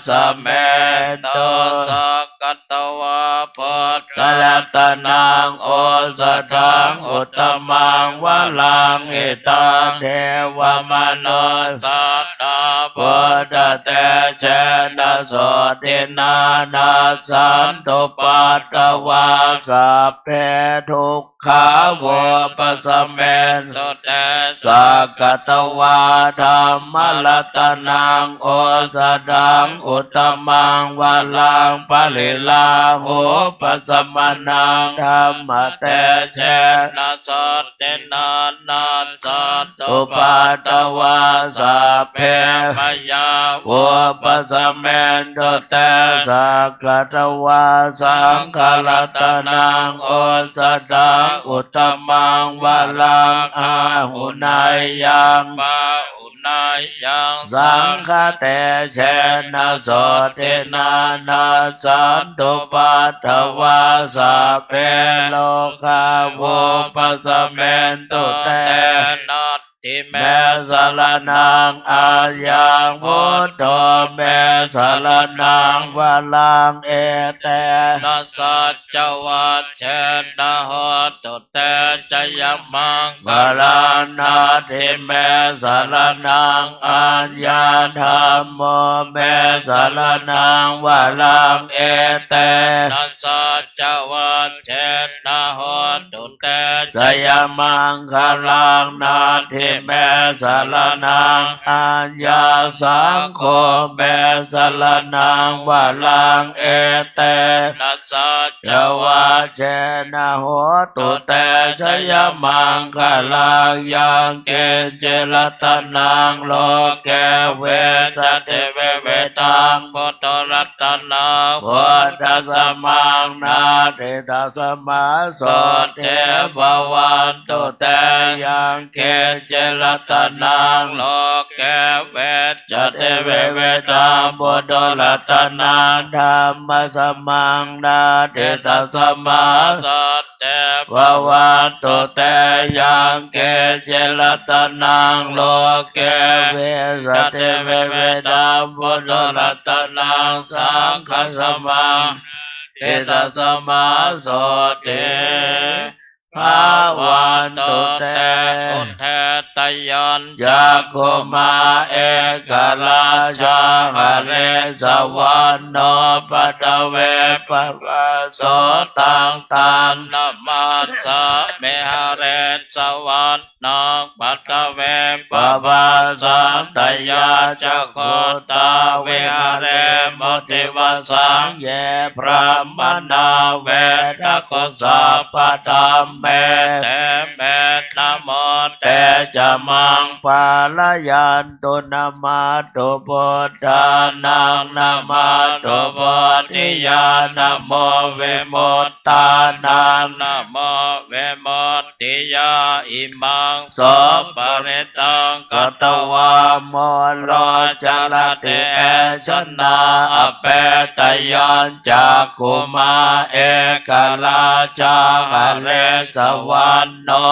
Sakkatvā buddharatanaṃ osathaṃ uttamaṃ varaṃ hitaṃ devamanussānaṃ buddhatejena sotthinā nassantupaddavā sabbe dukkhā vūpasamentu te. Sakkatvā dhammaratanaṃ osathaṃ uttamaṃ varaṃ pariḷāhūpasamanaṃ dhammatejena sotthinā nassantupaddavā sabbe bhayā vūpasamentu te. Sakkatvā saṅgharatanaṃ osathaṃ uttamaṃ varaṃ āhuneyyaṃ pāhuneyyaṃ saṅghatejena sotthinā nassantupaddavā sabbe rogā vūpasamentu te. Natthi me saraṇaṃ aññaṃ, buddho me saraṇaṃ varaṃ, etena saccavajjena hotu te jayamaṅgalaṃ. Natthi me saraṇaṃ aññaṃ, dhammo me saraṇaṃ varaṃ, etena saccavajjena hotu te jayamaṅgalaṃ. Natthi me saraṇaṃ aññaṃ, saṅgho me saraṇaṃ varaṃ, etena saccavajjena hotu te jayamaṅgalaṃ. Yaṅkiñci ratanaṃ loke vijjati vividhaṃ puthu, ratanaṃ buddhasamaṃ natthi, tasmā sotthī bhavantu te. Yaṅkiñci ratanaṃ loke vijjati vividhaṃ puthu, ratanaṃ dhammasamaṃ natthi, tasmā sotthī bhavantu te. Yaṅkiñci ratanaṃ loke vijjati vividhaṃ puthu, ratanaṃ saṅghasamaṃ natthi, tasmā sotthī bhavantu te. Udetayañcakkhumā ekarājā harissavaṇṇo paṭhavippabhāso, taṃ taṃ namassāmi harissavaṇṇaṃ paṭhavippabhāsaṃ, tayajja guttā viharemu divasaṃ. Ye brāhmaṇā vedagu sabbadhamme, te me namo te ca maṃ pālayantu. Namatthu buddhānaṃ, namatthu bodhiyā, namo vimuttānaṃ, namo vimuttiyā. Imaṃ so parittaṃ katvā moro carati esanā. Apetayañcakkhumā ekarājā harissavaṇṇo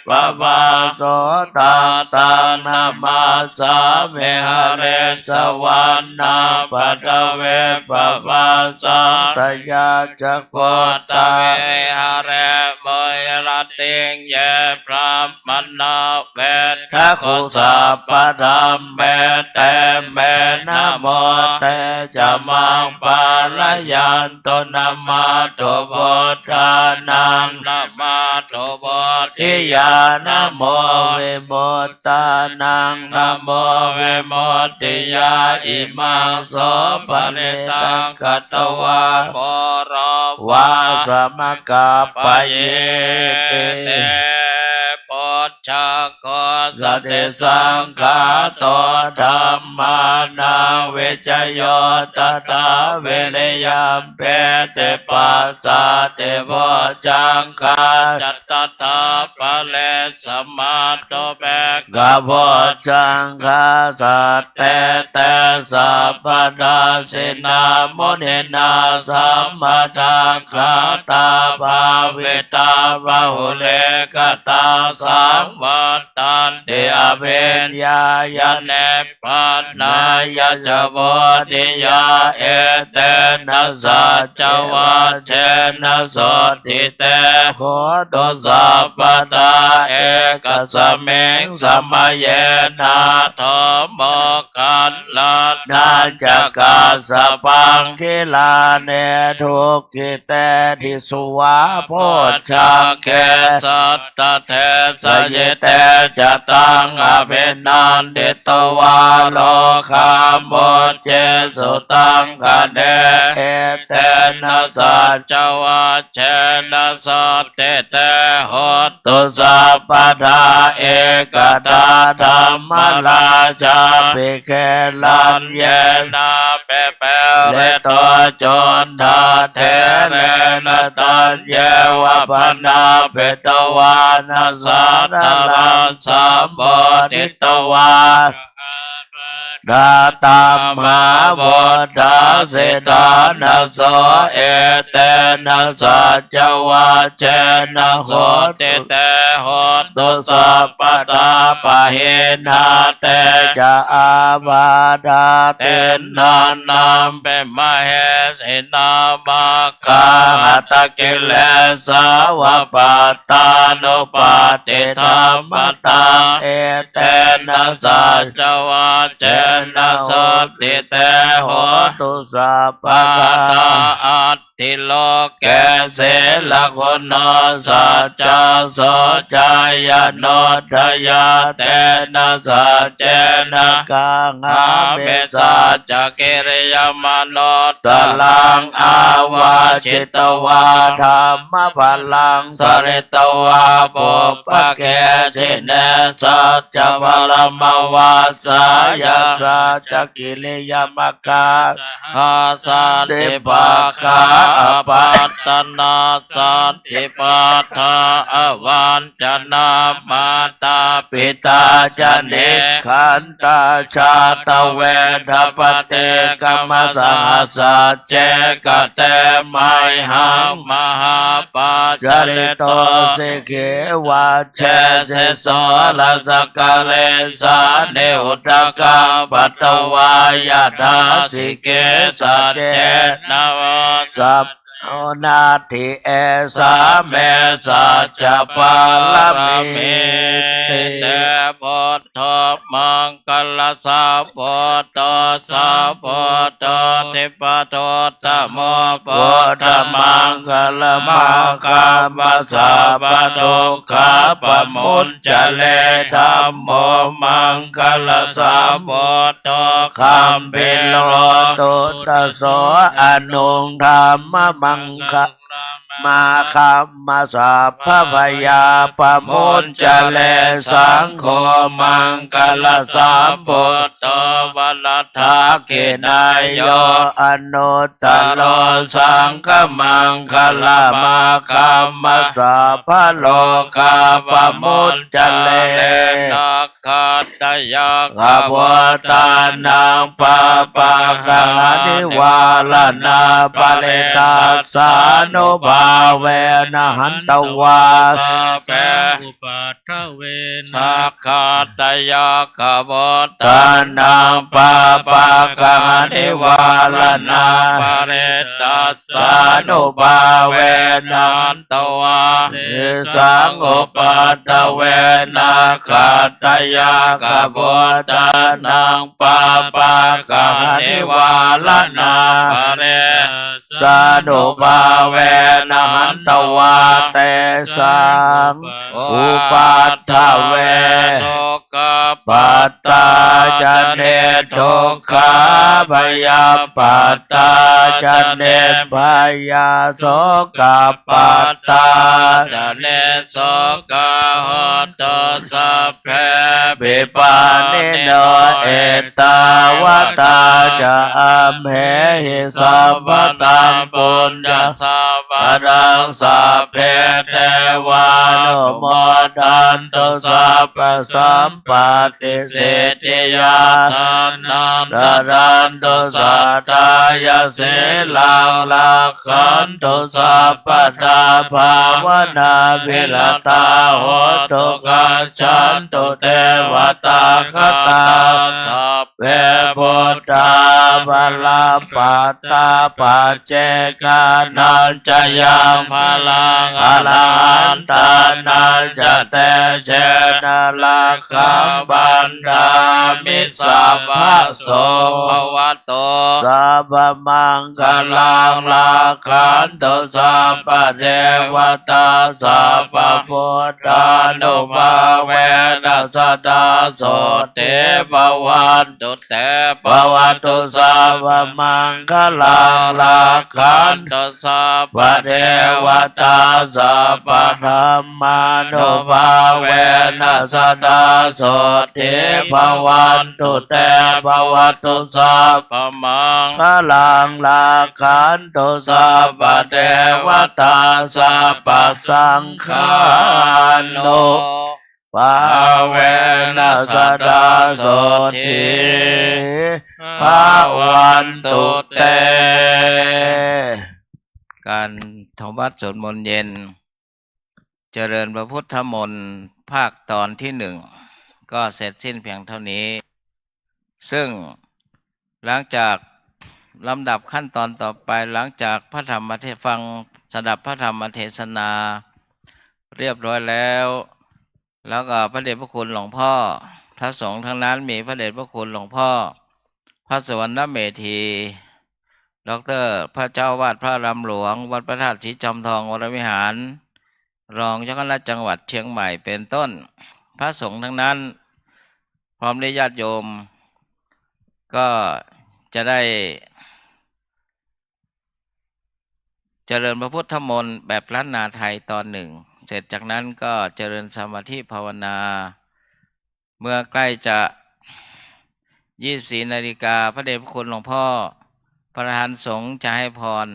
paṭhavippabhāso, taṃ taṃ namassāmi harissavaṇṇaṃ paṭhavippabhāsaṃ, tayajja guttā viharemu ratiṃ. Ye brāhmaṇā vedagu sabbadhamme, te me namo te ca maṃ pālayantu. Namatthu buddhānaṃ, namatthu bodhiyā, namo vimuttānaṃ, namo vimuttiyā. Imaṃ so parittaṃ katvā moro vāsamakappayīti. Bojjhaṅgo satisaṅkhāto dhammānaṃ vicayo tathā, viriyampītipassaddhi bojjhaṅgā ca tathāpare, samādhupekkhabojjhaṅgā sattete sabbadassinā muninā sammadakkhātā bhāvitā bahulīkatā, saṃvattanti abhiññāya nibbānāya ca bodhiyā. Etena saccavajjena sotthi te hotu sabbadā. Ekasmiṃ samaye nātho moggallānañca kassapaṃ gilāne dukkhite disvā bojjhaṅge satta desayi. Te ca taṃ abhinanditvā rogā mucciṃsu taṅkhaṇe. Etena saccavajjena sotthi te hotu sabbadā. Ekadā dhammarājāpi gelaññenābhipīḷito cundadherena taññeva bhaṇāpetvāna sādaraṃ sammoditvā na tamhā vuṭṭhāsi ṭhānaso. Etena saccavajjena sotthi te hotu sabbadā. Pahīnā te ca ābādhā tiṇṇannampi mahesinaṃ, maggāhatakilesāva pattānuppattidhammata. Etena saccavajjena sotthi te hotu sabbadā. Atthi loke sīlaguṇo saccā soceyyanuddayā, tena saccena ganhāmi saccakiriyamanuttaraṃ. Āvajjitvā dhammabalaṃ saritvā pubbake jine saccabalamavassāya saccakiriyamagga sā santi pakkhā apattanā santi pādā avañcanā mātā pitā ca nikkhantā jātaveda paṭikkama. Sahassaccekate mayhaṃ mahāpajjalito sikhī vajjesi soḷasa karīsāni udakaṃ patvā yathā sikhī. Saccena vā sab natthi esā me saccapāramī. Te buddho maṅgalasambhūto sabbuddho dibbaduttamo buddhamaṅgalamāgamma sabbadukkha pamuñ cale dhammo maṅgalasambhūto gambhīro duddaso anuttamaṅgalamāgamma sabbabhayā pamuñcare. Saṅgho maṅgalasambhūto varadakkhiṇeyyo anuttaro saṅghamaṅgalamāgamma sabbarogā pamuñcare. Khattayakkhabhūtānaṃ pāpaggahanivāraṇā parittassānubhāvena hantvā sabbe upaddave. Khattayakkhabhūtānaṃ pāpaggahanivāraṇā parittas sānubhāvena hantvā tesaṃ upaddave. Nakkhattayakkhabhūtānaṃ pāpaggahanivāraṇā parittassānubhāvena hantvā tesaṃ upaddave. Dukkhappattā ca niddukkhā bhayappattā ca nibbhayā sokappattā ca nissokā hontu sabbepi pāṇino. Ettāvatā ca amhehi sambhataṃ puññasampadaṃ sabbe devānumodantu sabbasampatti siddhiyā. Dānaṃ dadantu saddhāya sīlaṃ rakkhantu sabbadā bhāvanābhiratā hontu gacchantu devatāgatā. Sabbe buddhā balappattā paccekānañca yaṃ balaṃ arahantānañca tejena rakkhaṃ bandhāmi sabbaso. Bhavatu sabbamaṅgalaṃ rakkhantu sabbadevatā sabbabuddhānubhāvena sadā sotthī bhavantu te. Bhavatu sabbamaṅgalaṃ rakkhantu sabbadevatā sabbadhammānubhāvena sadā sotthī bhavantu te. Bhavatu sabbamaṅgalaṃ rakkhantu sabbadevatā sabbasaṅghānu bhāvena sadā sotthī bhavantu te. การทำวัตรสวดมนต์เย็น เจริญพระพุทธมนต์ภาคตอนที่หนึ่ง ก็เสร็จสิ้นเพียงเท่านี้ ซึ่งหลังจากลำดับขั้นตอนต่อไป หลังจากพระธรรมเท- ฟังสดับพระธรรมเทศนาเรียบร้อยแล้ว แล้วก็พระเดชพระคุณหลวงพ่อ พระสงฆ์ทั้งนั้นมีพระเดชพระคุณหลวงพ่อ พระสุวรรณเมธี ด็อกเตอร์ พระเจ้าวาดพระอารามหลวง วัดพระธาตุศรีจอมทองวรวิหาร รองเจ้าคณะจังหวัดเชียงใหม่เป็นต้น พระสงฆ์ทั้งนั้น พร้อมด้วยญาติโยม ก็จะได้ เจริญพระพุทธมนต์แบบล้านนาไทยตอนหนึ่ง เสร็จจากนั้นก็เจริญสมาธิภาวนา เมื่อใกล้จะ ยี่สิบสี่นาฬิกา พระเดชพระคุณหลวงพ่อ ประธานสงฆ์จะให้พร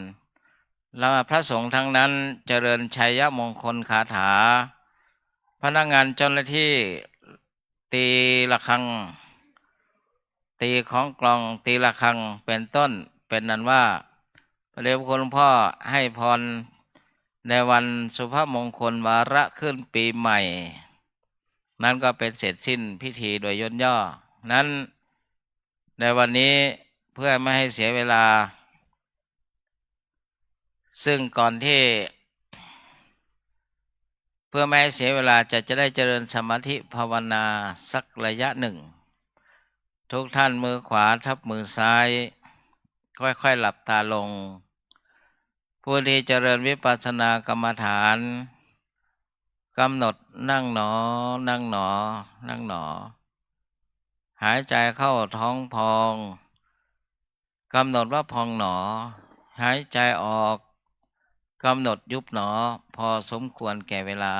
และพระสงฆ์ทั้งนั้นเจริญชัยมงคลคาถา พนักงานเจ้าหน้าที่ตีระฆัง ตีของกลอง ตีระฆัง เป็นต้น เป็นนั้นว่า พระเดชพระคุณหลวงพ่อให้พรในวันสุภมงคลวาระขึ้นปีใหม่ นั้นก็เป็นเสร็จสิ้นพิธีโดยย่นย่อ นั้นในวันนี้เพื่อไม่ให้เสียเวลา ซึ่งก่อนที่ เพื่อไม่ให้เสียเวลาจะ จะได้เจริญสมาธิภาวนาสักระยะหนึ่ง ทุกท่านมือขวาทับมือซ้าย ค่อยๆหลับตาลง ผู้ที่เจริญวิปัสสนากรรมฐาน กำหนดนั่งหนอ นั่งหนอ นั่งหนอ หายใจเข้าท้องพอง กำหนดว่าพองหนอ หายใจออก กำหนดยุบหนอ พอสมควรแก่เวลา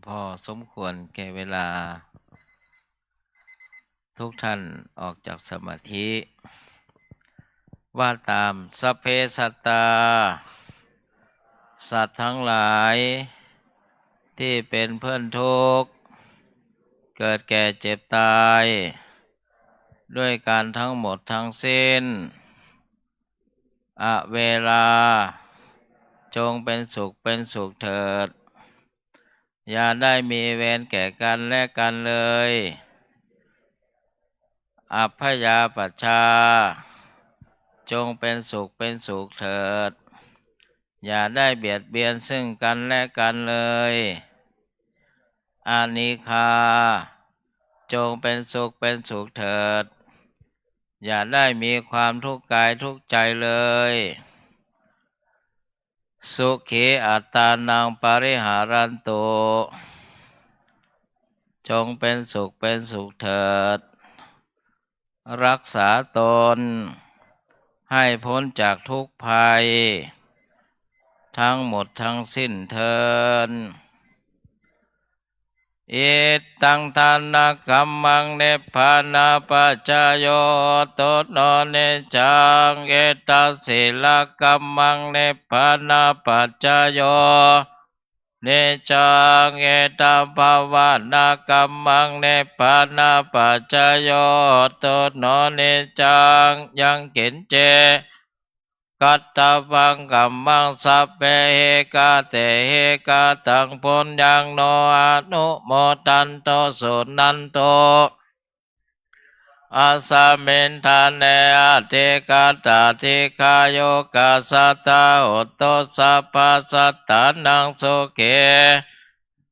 พอสมควรแก่เวลา ทุกท่านออกจากสมาธิ ว่าตาม สัพเพสัตตา สัตว์ทั้งหลาย ที่เป็นเพื่อนทุกข์ เกิดแก่เจ็บตาย ด้วยกันทั้งหมดทั้งสิ้น อเวรา จงเป็นสุขเป็นสุขเถิด อย่าได้มีเวรแก่กันและกันเลย อัพพยาปัชชา จงเป็นสุขเป็นสุขเถิด อย่าได้เบียดเบียนซึ่งกันและกันเลย อนิฆา จงเป็นสุขเป็นสุขเถิด อย่าได้มีความทุกข์กายทุกข์ใจเลย สุขีอัตตานังปริหารันตุ จงเป็นสุขเป็นสุขเถิด รักษาตน ให้พ้นจากทุกข์ภัย ทั้งหมดทั้งสิ้นเทอญ Idaṃ dānakammaṃ nibbānapaccayo hotu no niccaṃ. Idaṃ sīlakammaṃ nibbānapaccayo niccaṃ. Idaṃ bhāvanākammaṃ nibbānapaccayo hotu no niccaṃ. Yaṃ kiñci katabbaṃ kammaṃ sabbehi katehi kataṃ puññaṃ no anumodantu suṇantu asmiṃ ṭhāne adhigatā dīghāyukā sadā hontu sabbasattānaṃ. Sukhī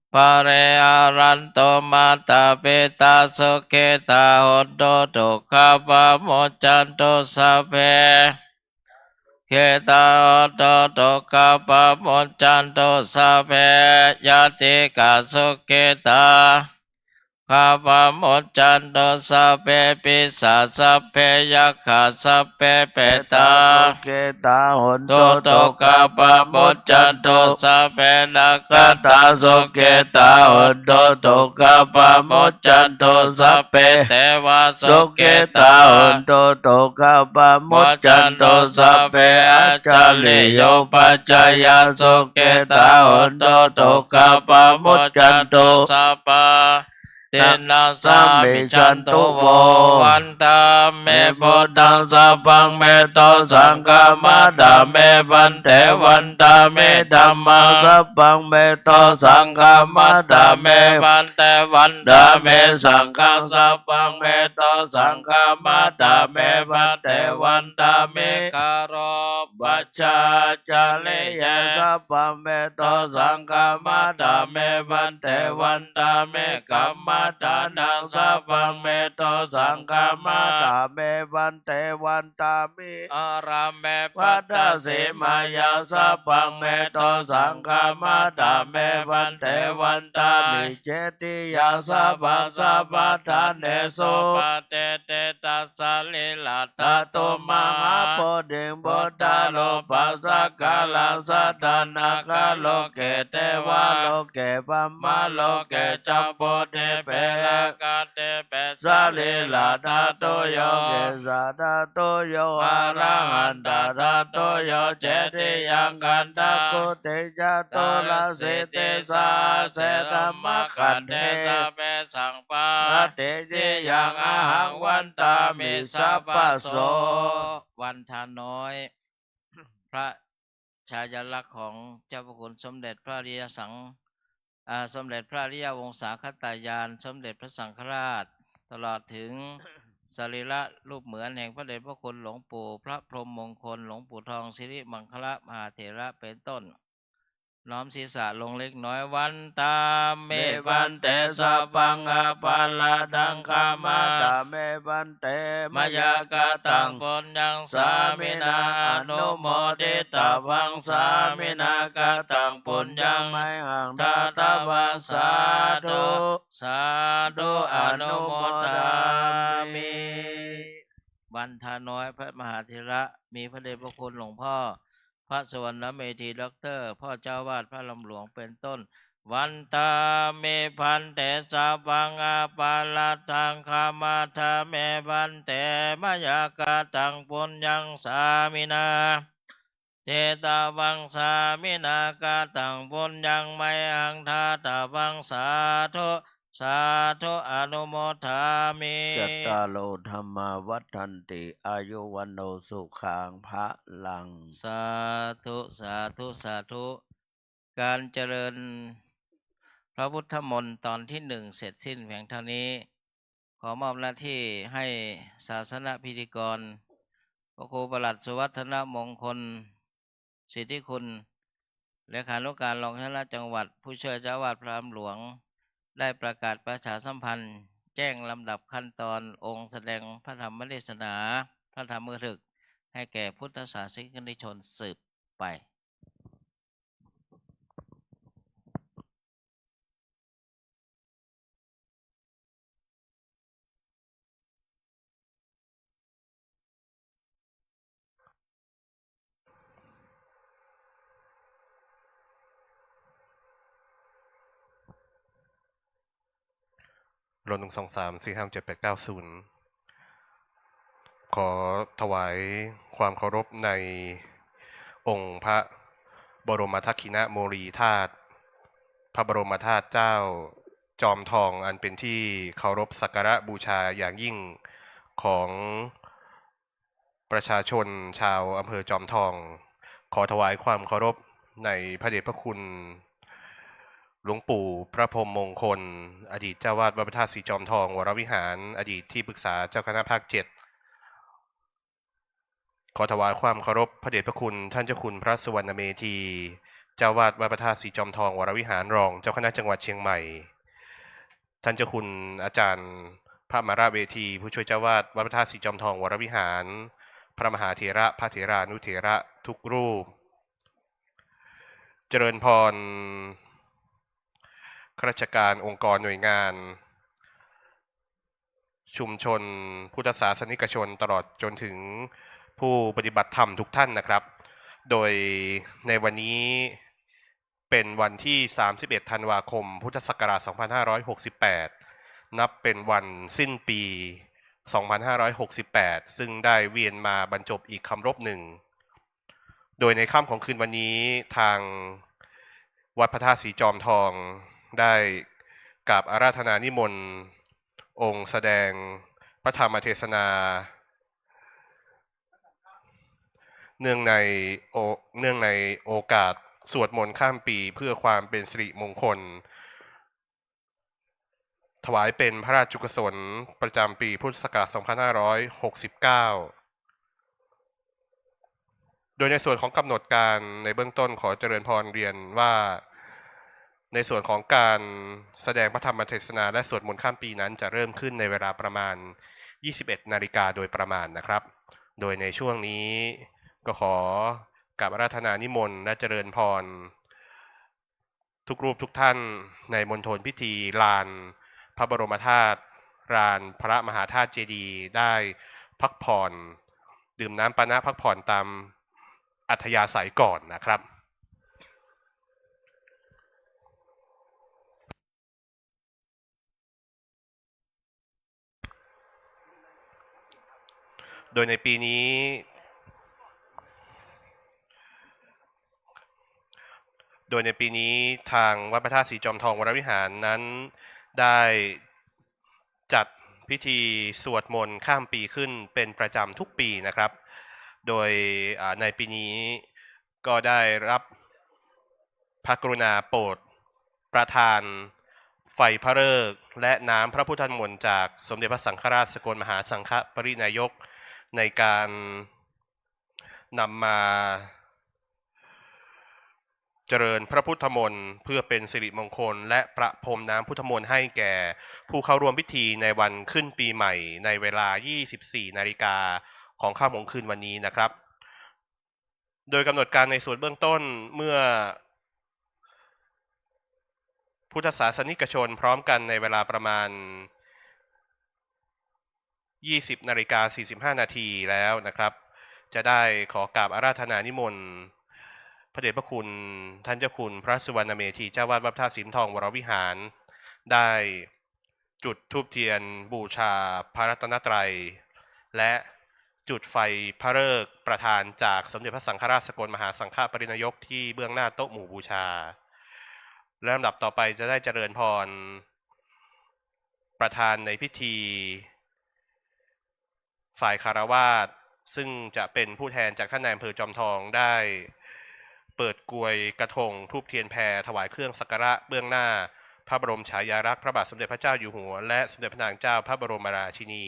pariharantu mātāpitā sukhitā hontu dukkhā pamuccantu sabbe khitā hontu dukkhā pamuccantu sabbe ñātikā sukhitā khā pamuccantu sabbe pisā sabbe yakkhā sabbe petā sukhitā hontu dukkhā pamuccantu sabbe nakkhattā sukhitā hontu dukkhā pamuccantu sabbe devā sukhitā hontu dukkhā pamuccantu sabbe ācariyupajjhāyā sukhitā hontu dukkhā pamuccantu sabbā tinnaṃ samijjhantu vo. Vandāmi buddhaṃ sabbaṃ me to saṅghaṃ vandāmi bhante vandāmi dhammaṃ sabbaṃ me to saṅghaṃ vandāmi bhante vandāmi saṅghaṃ sabbaṃ me to saṅghaṃ vandāmi bhante vandāmi karopa jjācariyā sabbaṃ me to saṅghaṃ vandāmi bhante vandāmi kammaṭṭhānaṃ sabbaṃ me to saṅghaṃ vandāmi bhante vandāmi ārāme bhaddasīmāya sabbaṃ me to saṅghaṃ vandāmi bhante vandāmi cetiyaṃ sabbaṃ sabbaṭṭhānesu patiṭṭhita salīladhātu mahābodhiṃ buddharūpaṃ sakkāraṃ sadā nāgaloke devaloke brahmaloke ca bodhipe rakkhati pe salīladhātuyo kesādhātuyo arahantāthātuyo cetiyaṃ gandhakuṭiṃ caturāsītisahassadhammakkhandhe sabbesaṃ paṭicittaṃ ahaṃ vandāmi sabbaso. วันทาน้อย พระชายาลักษณ์ของเจ้าพระคุณสมเด็จพระอริยสัง อ่า สมเด็จพระอริยวงศาคตายาน สมเด็จพระสังฆราช ตลอดถึงสรีระรูปเหมือนแห่งพระเดชพระคุณหลวงปู่พระพรหมมงคล หลวงปู่ทองสิริมังคละมหาเถระเป็นต้น น้อมศีรษะลงเล็กน้อย Vandāmi bhante sabbaṃ aparādhaṃ khamatha me bhante mayā kataṃ puññaṃ sāminā anumoditabbaṃ sāminā kataṃ puññaṃ mayhaṃ dātabbaṃ sādhu sādhu anumodāmi. วันทาน้อย พระมหาเถระ มีพระเดชพระคุณหลวงพ่อ พระสุวรรณเมธี ด็อกเตอร์ พ่อเจ้าวาดพระลำหลวงเป็นต้น Vandāmi bhante, sabbaṃ aparādhaṃ khamatha me bhante, mayā kataṃ puññaṃ sāminā, ṭhitavaṃ sāminā kataṃ puññaṃ, mayhaṃ dātabbaṃ. Sādhu sādhu, anumodāmi. Cattāro dhammā vaḍḍhanti, āyu vaṇṇo sukhaṃ balaṃ. Sādhu sādhu sādhu. การเจริญพระพุทธมนต์ตอนที่หนึ่งเสร็จสิ้นเพียงเท่านี้ ขอมอบหน้าที่ให้ศาสนพิธีกร พระครูประหลัดสุวัฒนมงคลสิทธิคุณ เลขานุการรองเจ้าคณะจังหวัด ผู้ช่วยเจ้าอาวาสพระอารามหลวง ได้ประกาศประชาสัมพันธ์ แจ้งลำดับขั้นตอนองค์แสดงพระธรรมเทศนา พระธรรมบันทึก ให้แก่พุทธศาสนิกชนสืบไป รวมหนึ่ง สอง สาม สี่ ห้า หก เจ็ด แปด เก้า ศูนย์ ขอถวายความเคารพในองค์พระบรมทักขิณโมลีธาตุ พระบรมธาตุเจ้าจอมทอง อันเป็นที่เคารพสักการะบูชาอย่างยิ่งของประชาชนชาวอำเภอจอมทอง ขอถวายความเคารพในพระเดชพระคุณ หลวงปู่พระพรหมมงคล อดีตเจ้าวาดวัดพระธาตุศรีจอมทองวรวิหาร อดีตที่ปรึกษาเจ้าคณะภาคเจ็ด ขอถวายความเคารพพระเดชพระคุณท่านเจ้าคุณพระสุวรรณเมธี เจ้าวาดวัดพระธาตุศรีจอมทองวรวิหาร รองเจ้าคณะจังหวัดเชียงใหม่ ท่านเจ้าคุณอาจารย์พระมหาเวที ผู้ช่วยเจ้าวาดวัดพระธาตุศรีจอมทองวรวิหาร พระมหาเถระ พระเถรานุเถระทุกรูป เจริญพรข้าราชการองค์กรหน่วยงาน ชุมชนพุทธศาสนิกชน ตลอดจนถึงผู้ปฏิบัติธรรมทุกท่านนะครับ โดยในวันนี้เป็นวันที่ สามสิบเอ็ด ธันวาคม พุทธศักราช สองพันห้าร้อยหกสิบแปด นับเป็นวันสิ้นปี สองพันห้าร้อยหกสิบแปด ซึ่งได้เวียนมาบรรจบอีกคราวหนึ่ง โดยในค่ำของคืนวันนี้ ทางวัดพระธาตุศรีจอมทองได้กราบอาราธนานิมนต์องค์แสดงพระธรรมเทศนา เนื่องในโอ-, เนื่องในโอกาสสวดมนต์ข้ามปีเพื่อความเป็นสิริมงคล ถวายเป็นพระราชกุศลประจำปีพุทธศักราช สองพันห้าร้อยหกสิบเก้า โดยในส่วนของกำหนดการในเบื้องต้นขอเจริญพรเรียนว่า ในส่วนของการแสดงพระธรรมเทศนาและสวดมนต์ข้ามปีนั้นจะเริ่มขึ้นในเวลาประมาณ ยี่สิบเอ็ด นาฬิกาโดยประมาณนะครับ โดยในช่วงนี้ก็ขอกราบอาราธนานิมนต์และเจริญพร ทุกรูปทุกท่านในมณฑลพิธีลานพระบรมธาตุ ลานพระมหาธาตุเจดีย์ ได้พักผ่อน ดื่มน้ำปานะพักผ่อนตามอัธยาศัยก่อนนะครับ โดยในปีนี้ โดยในปีนี้ทางวัดพระธาตุศรีจอมทองวรวิหารนั้นได้จัดพิธีสวดมนต์ข้ามปีขึ้นเป็นประจำทุกปีนะครับ โดย อ่า ในปีนี้ก็ได้รับพระกรุณาโปรดประทานไฟพระฤกษ์และน้ำพระพุทธมนต์จากสมเด็จพระสังฆราชสกลมหาสังฆปริณายก ในการนำมาเจริญพระพุทธมนต์เพื่อเป็นสิริมงคล และประพรมน้ำพุทธมนต์ให้แก่ผู้เข้าร่วมพิธีในวันขึ้นปีใหม่ในเวลา ยี่สิบสี่ นาฬิกาของค่ำของคืนวันนี้นะครับ โดยกำหนดการในส่วนเบื้องต้นเมื่อพุทธศาสนิกชนพร้อมกันในเวลาประมาณ ยี่สิบ นาฬิกา สี่สิบห้า นาทีแล้วนะครับ จะได้ขอกราบอาราธนานิมนต์ พระเดชพระคุณท่านเจ้าคุณพระสุวรรณเมธีเจ้าวาดวัดพระธาตุสิมห์ทองวรวิหาร ได้จุดธูปเทียนบูชาพระรัตนตรัย และจุดไฟพระฤกษ์ประทานจากสมเด็จพระสังฆราชสกลมหาสังฆปริณายกที่เบื้องหน้าโต๊ะหมู่บูชา และลำดับต่อไปจะได้เจริญพร ประธานในพิธี ฝ่ายคฤหัสถ์ ซึ่งจะเป็นผู้แทนจากท่านนายอำเภอจอมทอง ได้เปิดกรวยกระทงธูปเทียนแพรถวายเครื่องสักการะเบื้องหน้าพระบรมฉายาลักษณ์พระบาทสมเด็จพระเจ้าอยู่หัว และสมเด็จพระนางเจ้าพระบรมราชินี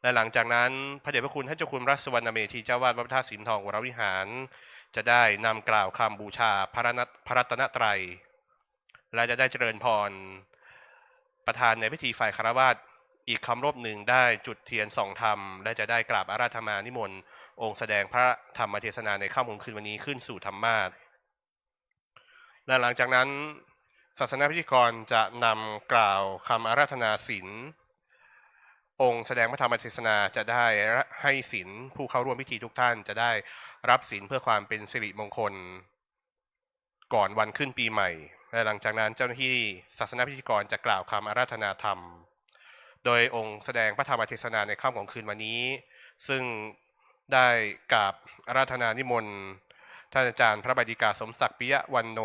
และหลังจากนั้นพระเดชพระคุณท่านเจ้าคุณพระสุวรรณเมธีเจ้าวาดวัดพระธาตุสิมห์ทองวรวิหาร จะได้นำกล่าวคำบูชาพระรัตน- พระรัตนตรัย และจะได้เจริญพร ประธานในพิธีฝ่ายคฤหัสถ์อีกคำรอบหนึ่ง ได้จุดเทียนส่องธรรม และจะได้กราบอาราธนานิมนต์องค์แสดงพระธรรมเทศนาในค่ำของคืนวันนี้ขึ้นสู่ธรรมาสน์ และหลังจากนั้นศาสนพิธีกรจะนำกล่าวคำอาราธนาศีล องค์แสดงพระธรรมเทศนาจะได้ให้ศีล ผู้เข้าร่วมพิธีทุกท่านจะได้รับศีลเพื่อความเป็นสิริมงคล ก่อนวันขึ้นปีใหม่ และหลังจากนั้นเจ้าหน้าที่ศาสนพิธีกรจะกล่าวคำอาราธนาธรรม โดยองค์แสดงพระธรรมเทศนาในค่ำของคืนวันนี้ ซึ่งได้กราบอาราธนานิมนต์ท่านอาจารย์พระบดีกาสมศักดิ์ ปิยะวันโน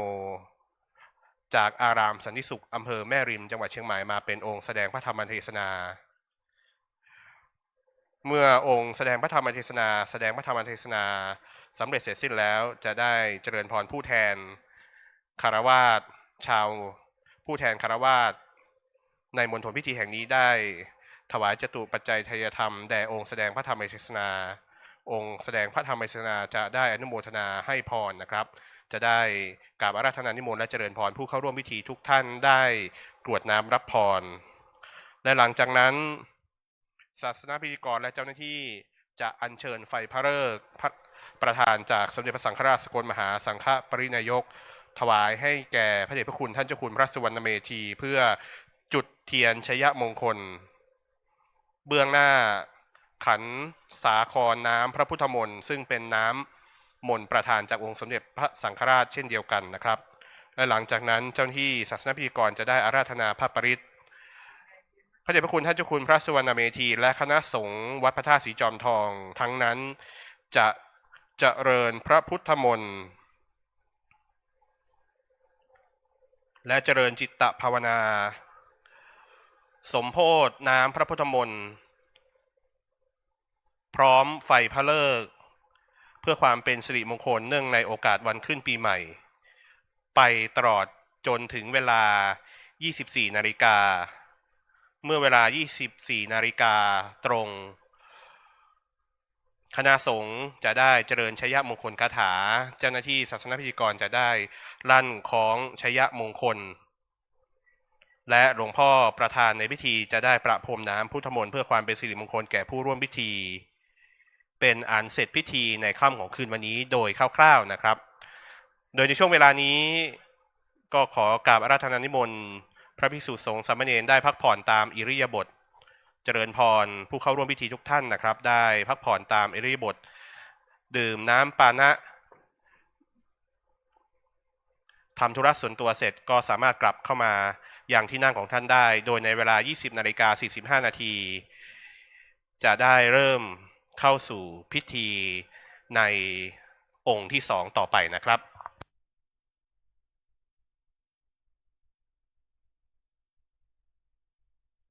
จากอารามสันติสุข อำเภอแม่ริม จังหวัดเชียงใหม่ มาเป็นองค์แสดงพระธรรมเทศนา เมื่อองค์แสดงพระธรรมเทศนา แสดงพระธรรมเทศนาสำเร็จเสร็จสิ้นแล้ว จะได้เจริญพรผู้แทนคฤหัสถ์ ชาวผู้แทนคฤหัสถ์ในมณฑลพิธีแห่งนี้ได้ถวายจตุปัจจัยทายธรรมแด่องค์แสดงพระธรรมเทศนา องค์แสดงพระธรรมเทศนาจะได้อนุโมทนาให้พรนะครับ จะได้กราบอาราธนานิมนต์และเจริญพรผู้เข้าร่วมพิธีทุกท่านได้กรวดน้ำรับพร และหลังจากนั้น ศาสนพิธีกรและเจ้าหน้าที่จะอัญเชิญไฟพระฤกษ์พระ- ประทานจากสมเด็จพระสังฆราชสกลมหาสังฆปริณายก ถวายให้แก่พระเดชพระคุณท่านเจ้าคุณพระสุวรรณเมธี เพื่อจุดเทียนชยมงคล เบื้องหน้าขันสาครน้ำพระพุทธมนต์ ซึ่งเป็นน้ำมนต์ประทานจากองค์สมเด็จพระสังฆราชเช่นเดียวกันนะครับ และหลังจากนั้นเจ้าหน้าที่ศาสนพิธีกรจะได้อาราธนาพระปริตร พระเดชพระคุณท่านเจ้าคุณพระสุวรรณเมธี และคณะสงฆ์วัดพระธาตุสีจอมทองทั้งนั้น จะเจริญพระพุทธมนต์ และเจริญจิตตภาวนา สมโภชน้ำพระพุทธมนต์ พร้อมไฟพระฤกษ์ เพื่อความเป็นสิริมงคลเนื่องในโอกาสวันขึ้นปีใหม่ ไปตลอดจนถึงเวลา ยี่สิบสี่ นาฬิกา เมื่อเวลา ยี่สิบสี่ นาฬิกาตรง คณะสงฆ์จะได้เจริญชยมงคลคาถา เจ้าหน้าที่ศาสนพิธีกรจะได้ลั่นคล้องชยมงคล และหลวงพ่อประธานในพิธีจะได้ประพรมน้ำพุทธมนต์เพื่อความเป็นสิริมงคลแก่ผู้ร่วมพิธี เป็นอันเสร็จพิธีในค่ำของคืนวันนี้โดยคร่าวๆนะครับ โดยในช่วงเวลานี้ก็ขอกราบอาราธนานิมนต์พระภิกษุสงฆ์สามเณรได้พักผ่อนตามอิริยาบถ เจริญพรผู้เข้าร่วมพิธีทุกท่านนะครับ ได้พักผ่อนตามอิริยาบถ ดื่มน้ำปานะ ทำธุระส่วนตัวเสร็จก็สามารถกลับเข้ามายังที่นั่งของท่านได้ โดยในเวลา ยี่สิบ นาฬิกา สี่สิบห้า นาที จะได้เริ่มเข้าสู่พิธีในองค์ที่สองต่อไปนะครับ